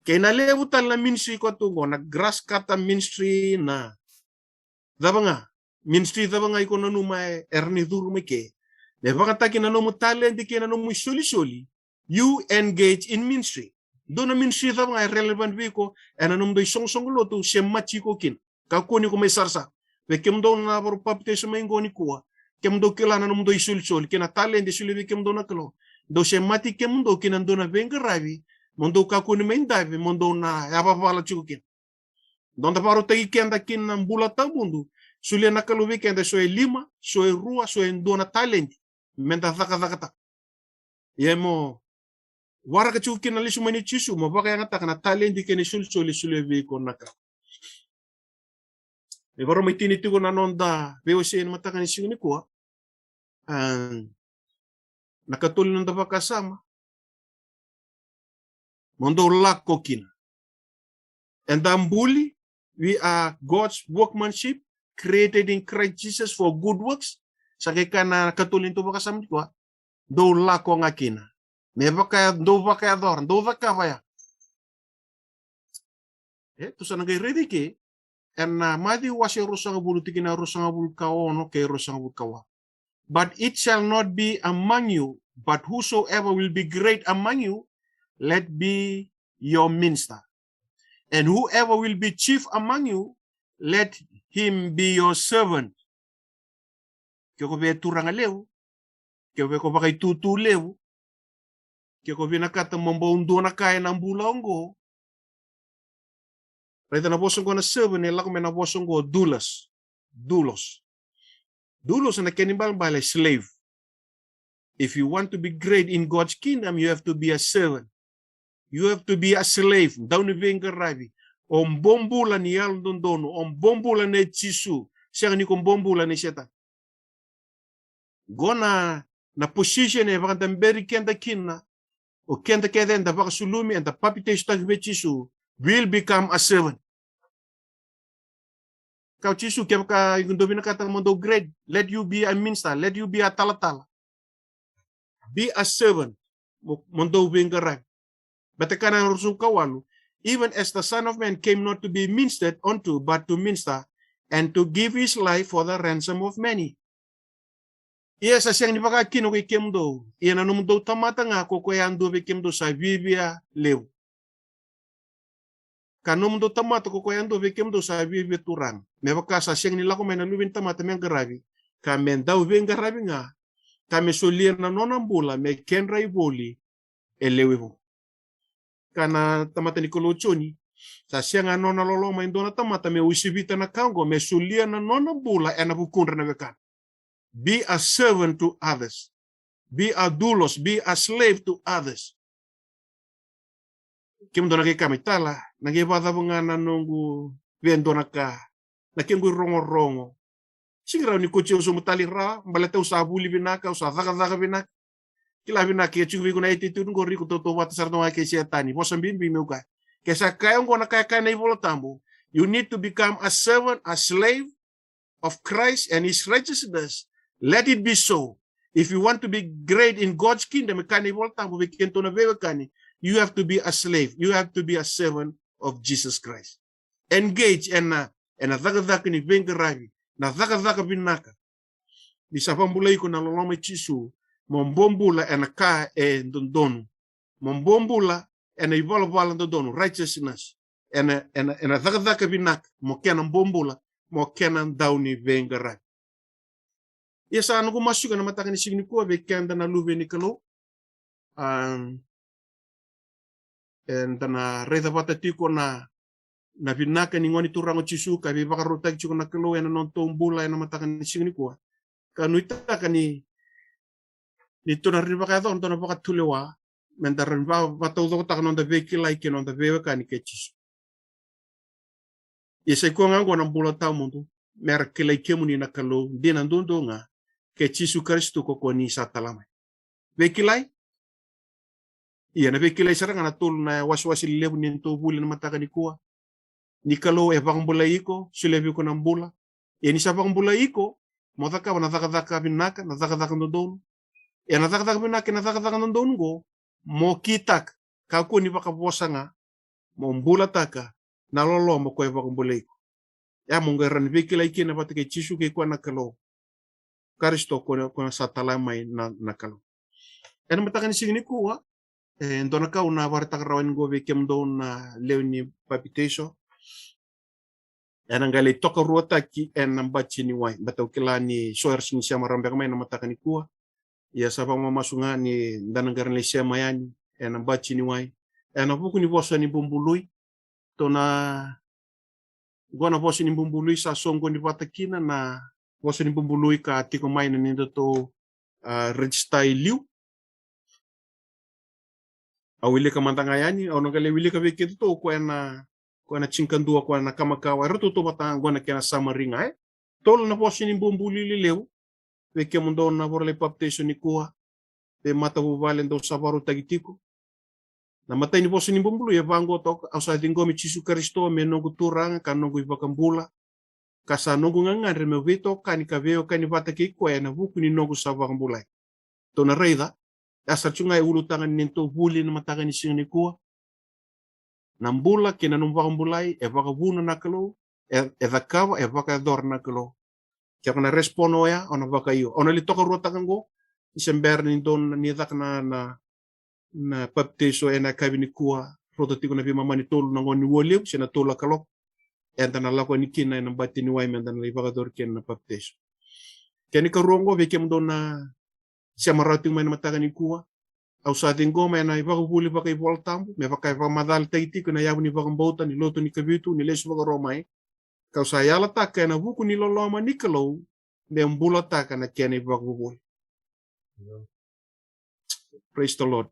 Kei na levu tale na ministry koya tu qo, na grass cutter ministry, na cava ga, ministry cava ga iko nanuma e, era ni curu mai ke. Me vakataki na nomu talenti kei na nomu isolisoli, you engage in ministry. Dua na ministry cava ga e relevant vei iko, ena nomudou isoqosoqo lotu, semati iko kina. Kakua ni ko mai sarasara. Vei kemudou na vakarau papitaiso mai qo nikua, kemudou kila na nomudou isolisoli kei na talenti e solia vei kemudou na Kalou. Dou semati kemudou kina dua na veiqaravi, mo dou kakua ni mai dave, mo dou na yavavala tiko kina. Dou da vakarautaki keda kina na bula tawamudu, solia na Kalou vei keda so e lima, so e rua, so e dua na talenti, meda cakacakataka. Ia mo waraka tiko kina na lesu mai nei Jisu, mo vakayagataka na talenti kei na isolisoli e solia vei iko na Kalou. Me vakarau mai tini tiko na noda veiwasei ena mataka ni siga nikua. Ah, na katolu ni noda vakasama. Mo dou lako kina. Eda buli, we are God's workmanship, created in Christ Jesus for good works. Sa qai kaya na katolu ni noda vakasama nikua. Dou lako ga kina. Me vaka, dou vakayacora, dou cakava ya. E, tou sa na qai raica i ke, ena Maciu wase ruasagavulu, tikina ruasagavulu ka ono kei ruasagavulu ka walu. But it shall not be among you, but whosoever will be great among you, let be your minister. And whoever will be chief among you, let him be your servant. Ke ko via turaga levu, ke via ko vakaitutu levu, ke ko vinakata mo bau dua na ka ena bula oqo. Raica na vosa oqo na servant, e lako mai na vosa oqo doulos. Doulos. Doulos na kena ibalebale slave. If you want to be great in God's kingdom, you have to be a servant. You have to be a slave. Dau ni veiqaravi. O bobula ni yalododonu. O bobula nei Jisu. Sega ni ko bobula nei Setani. Qo na, na position e vakadaberi keda kina. O keda kece eda vakasulumi, eda papitaisotaki vei Jisu. Will become a servant. Kaya o Jisu, kevaka iko dau vinakata mo dau great, let you be a minister, let you be a talatala. Be a servant, mo, mo dau veiqaravi. Baleta kaya na ruasagavulu ka walu, even as the Son of Man came not to be ministered unto, but to minister, and to give his life for the ransom of many. Ia sa sega ni vaka kina ko i kemudou, ia na nomudou tamata ga ko koya yadua vei kemudou sa viavia levu. Ka nomudou tamata ko koya yadua vei kemudou sa viavia turaga. Me vaka sa sega ni lako mai na Luve ni tamata me qaravi, ka me dau veiqaravi ga, ka me solia na nona bula me kedra ivoli e lewe vou. Kaya na tamata ni Kalou o Joni, sa sega na nona loloma e dua na tamata me uasivita na ka oqo, me solia na nona bula ena vukudra na wekana. Be a servant to others. Be a doulos, be a slave to others. Kemudou na qai kaya mai, tala, na qai vakacava ga na noqu via dua na ka, na kequ irogorogo. Sega ni rawa ni kauti au sobu tale rawa, baleta au sa vuli vinaka, au sa cakacaka vinaka. Kila vinaka, ke tiko vei iko na attitude qori, iko tautauvata sara tu ga kei Setani. Vosa bibi meu kaya. Ke sa kaya oqo na ka e kaya na iVola Tabu, you need to become a servant, a slave of Christ and his righteousness. Let it be so. If you want to be great in God's kingdom, e kaya na iVola Tabu vei kedatou na veiwekani, you have to be a slave. You have to be a servant of Jesus Christ. Engage ena, ena cakacaka ni veiqaravi, na cakacaka vinaka. Ni sa vakabulai iko na loloma i Jisu, mo bobula ena ka e dodonu. Mo bobula ena ivalavala dodonu, righteousness. Ena, ena, ena cakacaka vinaka, mo kena bobula, mo kena dau ni veiqaravi. Ia sa noqu masu ena mataka ni siga nikua vei keda na luve ni Kalou. Um, eda na raica vata tiko na, na vinaka ni Gone Turaga o Jisu ka veivakarautaki tiko na Kalou ena nodatou bula ena mataka ni siga nikua. Ka nuitaka ni, ni tou na rawa ni vakayacora na noda vakatulewa, meda rawa ni va-, vakataucokotaka na noda veikilai kei na noda veiwekani kei Jisu. Ia sa i koya ga oqo na bula tawamudu, mera kilai kemuni na Kalou dina duadua ga, kei Jisu Karisito ko koya ni sa tala mai. Veikilai? Ia na veikilai sara ga na tolu na wasewase lelevu ni nodatou vuli ena mataka nikua. Ni Kalou e vakabulai iko, solia vei iko na bula. Ia ni sa vakabulai iko, mo cakava na cakacaka vinaka, na cakacaka dodonu. Ia na cakacaka vinaka, na cakacaka dodonu oqo, mo kitaka, kakua ni vakavosa ga, mo bulataka na loloma o koya e vakabulai iko. Ia mo qai rawa ni veikilai kina vata kei Jisu kei koya na Kalou. Karisito ko na, ko na sa tala mai na, na Kalou. Ena mataka ni siga nikua, e dua na ka au na vakaraitaka rawa yani oqo vei kemudou na lewe ni papitaiso. Ena qai lai tokaruataki ena bati ni wai. Baleta au kila ni so era sega ni sema rawa beka mai na mataka nikua. Ia sa vakamamasu ga ni da na qai lai sema yani ena bati ni wai. Ena vuku ni vosa ni bubului. Tou na, oqo na vosa ni bubului sa soqoni vata kina na vosa ni bubului ka tiko mai na nodatou, a, register i liu. Au wilika mada ga yani, au na qai lai wilika vei kedatou koya na, koya na tinikadua, koya na kamakawa, eratou tautauvata ga oqo na kena summary ga, e. Tolu na vosa ni bubului lelevu, vei kemudou na vorolai papitaiso nikua, vei matavuvale dou sa vakarautaki tiko. Na imatai ni vosa ni bubului e vaqo toka, au sa ciqomi Jisu Karisito me noqu Turaga ka noqu iVakabula. Ka sa noqu gagadre meu veitokani ka veiwekani vata kei koya ena vuku ni noqu sa vakabulai. Tou na raica, e sa tu ga e ulutaga ni nodatou vuli ena mataka ni siga nikua. Na bula kei na nomu vakabulai, e vakavuna na Kalou, e, e cakava, e vakayacora na Kalou. Ke ko na respond oya, o na vakaio. O na lai tokaruataka oqo, ni se bera ni dou na, ni caka na, na, na papitaiso ena yakavi nikua, rauta tiko na veimama ni tolu na gauna ni ua levu, se na tolu na kaloko. Eda na lako yani kina ena bati ni wai, meda na lai vakayacori kina na papitaiso. Kena ikarua oqo, vei kemudou na sema rawa tiko mai na mataka nikua. Au sa ciqoma ena ivakavuvuli vakaivolatabu, me vaka e vakamacalataki tiko ena yavu ni vakabauta ni lotu ni Kavitu ni Lesu Vakarua Mai. Kau sa yalataka ena vuku ni loloma ni Kalou, me bulataka na kena ivakavuvuli. Praise the Lord.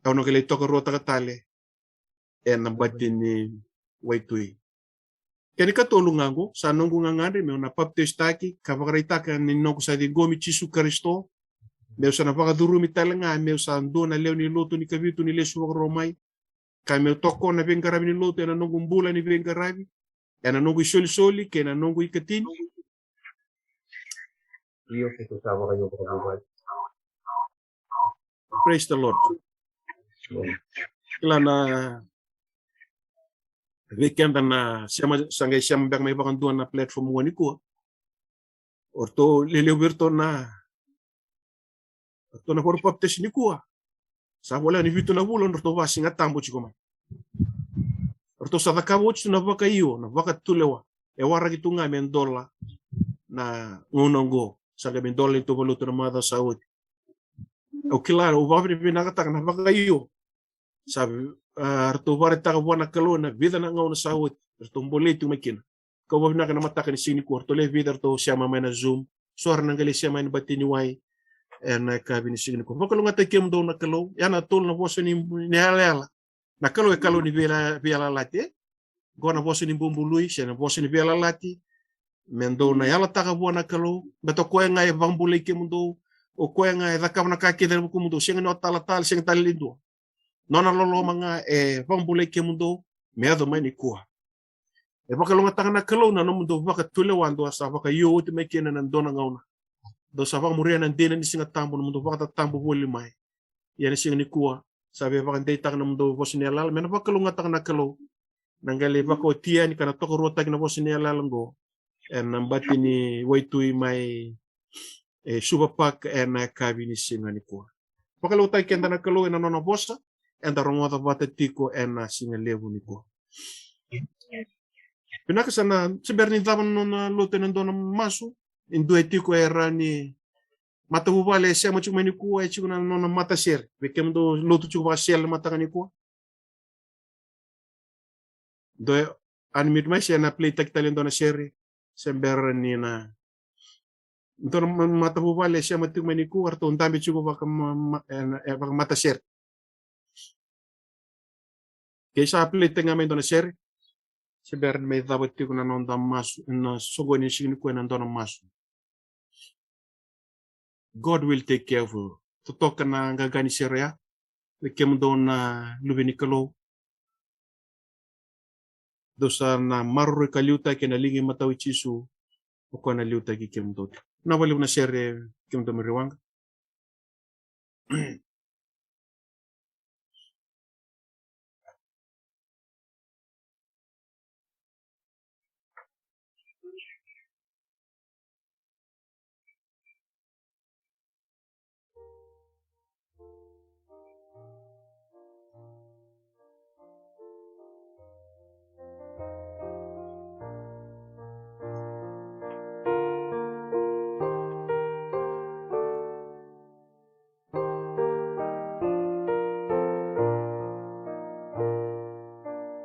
Au na qai lai tokaruataka tale ena bati ni waitui. Kena ikatolu ga oqo, sa noqu gagadre meu na papitaisotaki ka vakaraitaka ni noqu sa ciqomi Jisu Karisito, meu sa na vakacurumi tale ga meu sa dua na lewe ni lotu ni Kavitu ni Lesu Vakarua Mai, ka meu tokona na veiqaravi ni lotu ena noqu bula ni veiqaravi, ena noqu isolisoli kei na noqu ikatini. Io, ke sa vakaio vakavuvai. Praise the Lord. Kila na vei keda na sema, sa qai sema beka mai vakadua na platform oqo nikua. O ratou lelevu vei ratou na, o ratou na vakapapitaisotaki nikua. Sa voleka ni vitu na vula o ratou vakasigatabu tiko mai. O ratou sa cakava oti tu na vakaio, na vakatulewa. E waraki tu ga me dola na gauna oqo. Sa qai me dola ni tou valuta na macawa sa oti. Au kila, au vakavinavinakataka na vakaio. Sa, a, ratou vakaraitaka vua na Kalou ena vica na gauna sa oti. Ratou bolei tu mai kina. Kau vakavinavinaka na mataka ni siga nikua. Ratou lewe vica ratou sema mai na Zoom. So era na qai lai sema ena bati ni wai ena yakavi ni siga nikua. Vakalougatataki kemudou na Kalou. Ia na tolu na vosa ni, ni yalayala. Na Kalou e Kalou ni veila-, veiyalayalati, e? Qo na vosa ni bubului, se na vosa ni veiyalayalati. Me dou na yalataka vua na Kalou, baleta o koya ga e vakabulai kemudou, o koya ga e cakava na ka kece ena vukumudou, sega ni o talatala, sega tale ni dua. Nona loloma ga e vakabulai kemudou, me yaco mai nikua. E vakalougatataka na Kalou na nomudou vakatulewa dou sa vakaio oti mai kina ena dua na gauna. Dou sa vakamuria na dina ni Siga Tabu, nomudou vakatatabu voli mai. Ia na siga nikua, sa via vakadeitaka nomudou vosa ni yalayala, me na vakalougatataka na Kalou. Na qai lai vakaoti yani ka na tokaruataki na vosa ni yalayala oqo. ena bati ni waitui mai e Suva Park ena yakavi ni siga nikua. Vakalevuqataki keda na Kalou ena nona vosa, eda rogoca vata tiko ena siga levu nikua. Vinaka, sa na se bera ni cava na nona lotu ena dua na masu, e dua e tiko e ra ni matavuvale e sema tiko mai nikua, e tiko na nona matasere. Vei kemudou lotu tiko vakasele mataka nikua, dou unmute mai se na play taki tale e dua na sere, se bera ni na dua na ma-, matavuvale e sema tiko mai nikua, ratou dabe tiko vaka ma-, ma-, e, e, vakamatasere. Ke sa play tale ga mai e dua na sere, se bera ni mai cava tiko na noda masu, na soqoni ni siga nikua ena dua na masu. God will take care of you. Totoka na qaqa ni sere ya, vei kemudou na luve ni Kalou. Dou sa na maroroi ka liutaki ena liga imatau i Jisu, o koya na liutaki kemudou. Na vakalevu na sere, kemudou mai Rewaqa.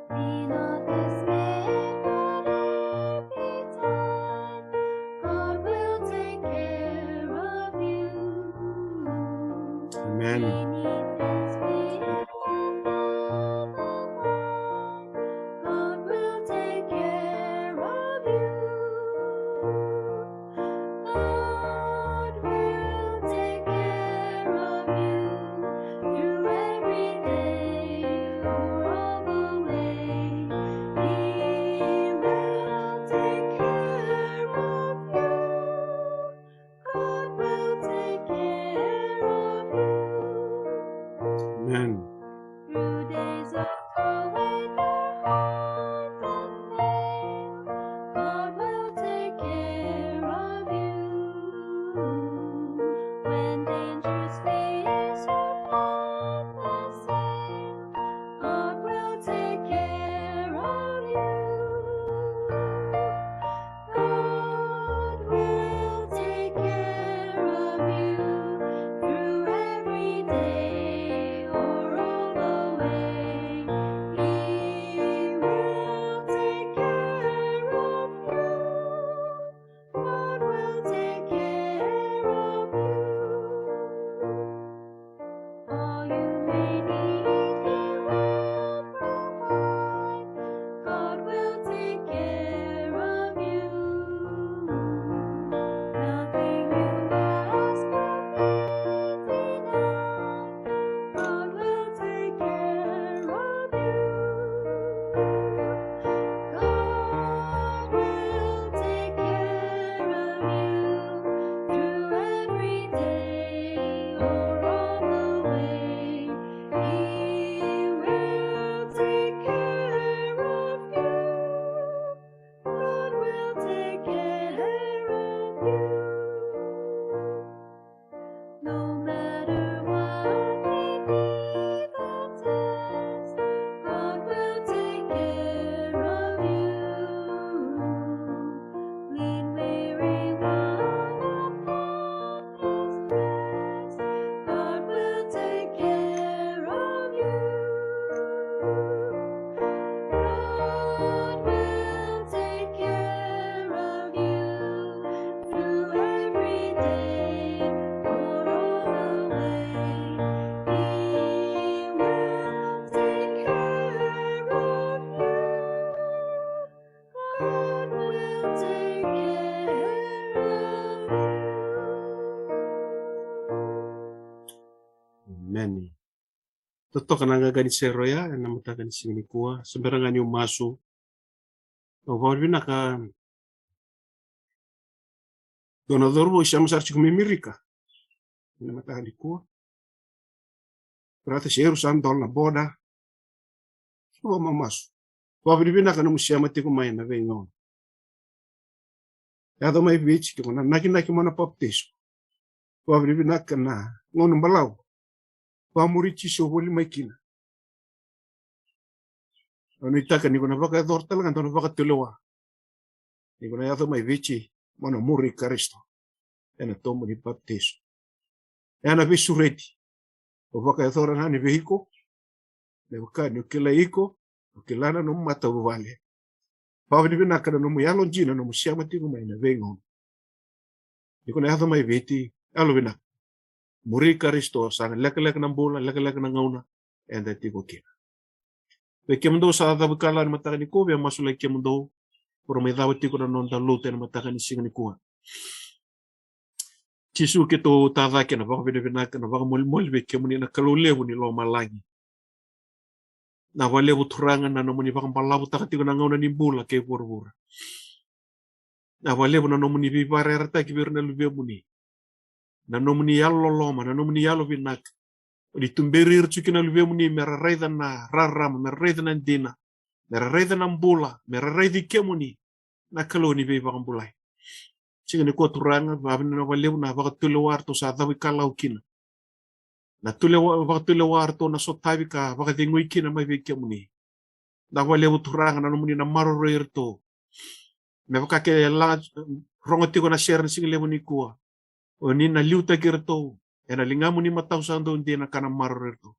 Be not dismayed, but every time God will take care of you. Amen. Beneath His wings, God will take care of you. God will take care of you through every day or all the way. He will take care of you. God will take care of you. Amen. Through days of toil when your heart doth fail, God will take care of you. When dangerous fears your path assail, God will take care of you. God will take care of you through every day or all the way. He will take care of you. God will take care of you. All you may need, He will provide. God will take care of you. Nothing you ask or be denied. God will take care of you. God will take care of you through every day or all the way. He will take care of you. God will take care of you. No matter what may be the test, God will take care of you. Lean weary one upon His breast, God will take care of you. God will take care of you through every day or all the way. He will take care of you. God will take care of you. Emeni. Totoka na qaqa ni sere oya ena mataka ni siga nikua. Se bera ga niu masu, au vakavinavinaka dua na cauravou e sema sara tiko mai Amerika ena mataka nikua. Brother, se eru sa dola na boda. Au vakamamasu. Vakavinavinaka na nomu sema tiko mai na veigauna. Yaco mai Viti, ke ko na nakinaki mai na papitaiso. Vakavinavinaka na gauna balavu. Vakamuri Jisu voli mai kina. Au nuitaka ni ko na vakayacora tale ga dua na vakatulewa. Ni ko na yaco mai Viti, mo na muri Karisito ena tobu ni papitaiso. Ena veisureti. O vakayacora ga ni vei iko. Me vaka ni o kilai iko, o kila na nomu matavuvale. Vakavinavinaka na nomu yalo dina, nomu sema tiko mai na veigauna. Ni ko na yaco mai Viti, yalo vinaka. Muri Karisito, sa na lekaleka na bula, lekaleka na gauna eda tiko kina. Vei kemudou sa cavu ikalawa ni mataka nikua, via masulaki kemudou. Ko ra mai cava tiko na noda lotu ena mataka ni siga nikua. Jisu, keitou tacake na vakavinavinaka, na vakamolimoli vei kemuni na Kalou levu ni lomalagi. Na vakalevu Turaga na nomuni vakabalavutaka tiko na gauna ni bula kei vuravura. Na vakalevu na nomuni veivakayarayarataki vei ira na luvemuni. Na nomuni yalololoma, na nomuni yalovinaka. O ni tuberi ira tiko kina na luvemuni me ra raica na rarama, me ra raica na dina, me ra raica na bula, me ra raici kemuni na Kalou ni veivakabulai. Siga nikua Turaga, vakavinavinaka vakalevu na vakatulewa ratou sa cavu ikalawa kina. Na tulewa, vakatulewa ratou na sotavi ka vakacegui kina mai vei kemuni. Na vakalevu Turaga na nomuni na maroroi iratou. Me vaka ke la rogo tiko na sere na siga levu nikua. O ni na liutaki iratou ena ligamuni matau sa dau dina ka na maroroi iratou.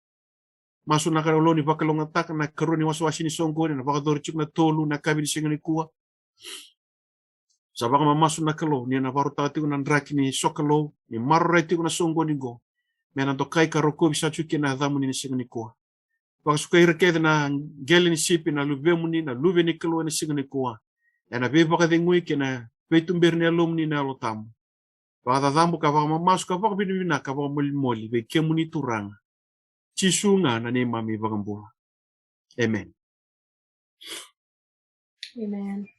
Masu na Kalou ni vakalougatataka na ikarua ni wasewase ni soqoni, na vakayacori tiko na tolu na yakavi ni siga nikua. Sa vakamamasu na Kalou ni na vakarautaka tiko na draki ni sokalou, ni maroroi tiko na soqoni qo. Me na dokai ka rokovi sa tiko kina na yacamuni na siga nikua. Vakasukai ira kece na qele ni sipi, na luvemuni, na luve ni Kalou ena siga nikua. Ena veivakacegui kei na veituberi ni Yalomuni na Yalo Tabu. Vakacacabu ka vakamamasu ka vakavinavinaka ka vakamolimoli vei kemuni Turaga. Jisu ga na neimami Vakabula. Emeni. Emeni.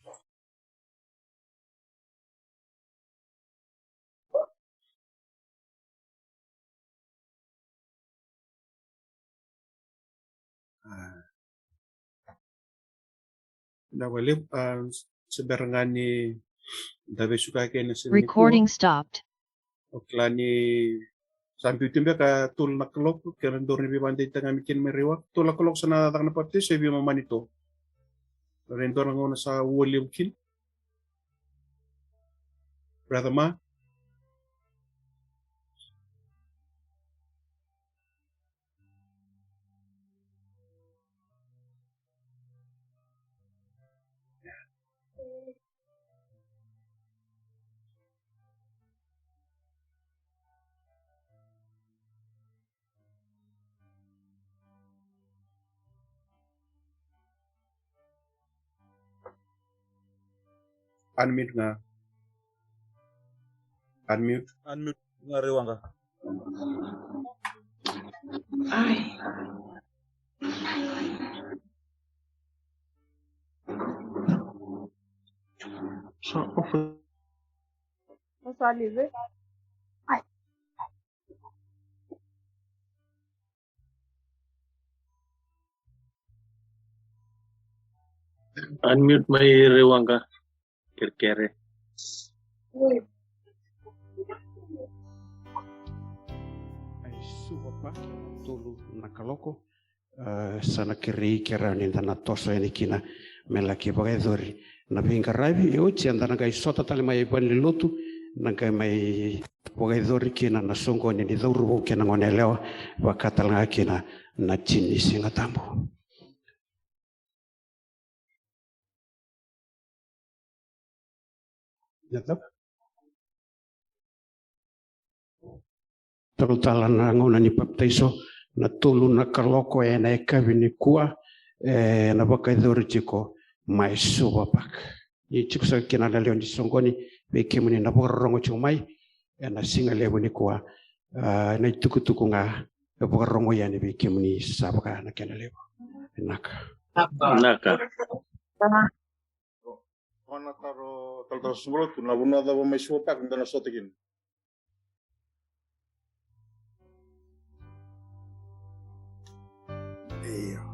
Ah. Na wale, ah, se bera ga ni da vesuka kena se ni Recording stopped. O kila ni sa biu tu beka tolu na kaloko, kena dori ni veivakadeitaki ga mai kina mai Rewa. Tolu na kaloko sa na caka na papitaiso, e via mamani to. Rai dua na gauna sa ua levu kina. Brother Ma. Unmute ga. Unmute. Unmute ga Rewaqa. Ai. Sa off. Sa live. Ai. Unmute mai Rewaqa. Kerekere. Ai Suva Park, tolu na kaloko. Ah, sa na kerei ke rawa ni da na toso yani kina me laki vakayacori na veiqaravi. E oti eda na qai sota tale mai valenilotu, na qai mai vakayacori kina na soqoni ni cauravou kei na goneyalewa, vaka tale ga kina na tini ni Siga Tabu. Talatala, na gauna ni papitaiso na tolu na kaloko ena yakavi nikua, ena vakayacori tiko mai Suva Park. Ni tiko saka kina na lewe ni soqoni vei kemuni na vakarorogo tiko mai ena siga levu nikua. Ah, na itukutuku ga e vakarorogo yani vei kemuni sa vaka na kena levu. Vinaka. Vinaka. Vinaka. Ko na taro, talatala Suva Lotu, na vanua cava mai Suva Park da na sota kina? Io.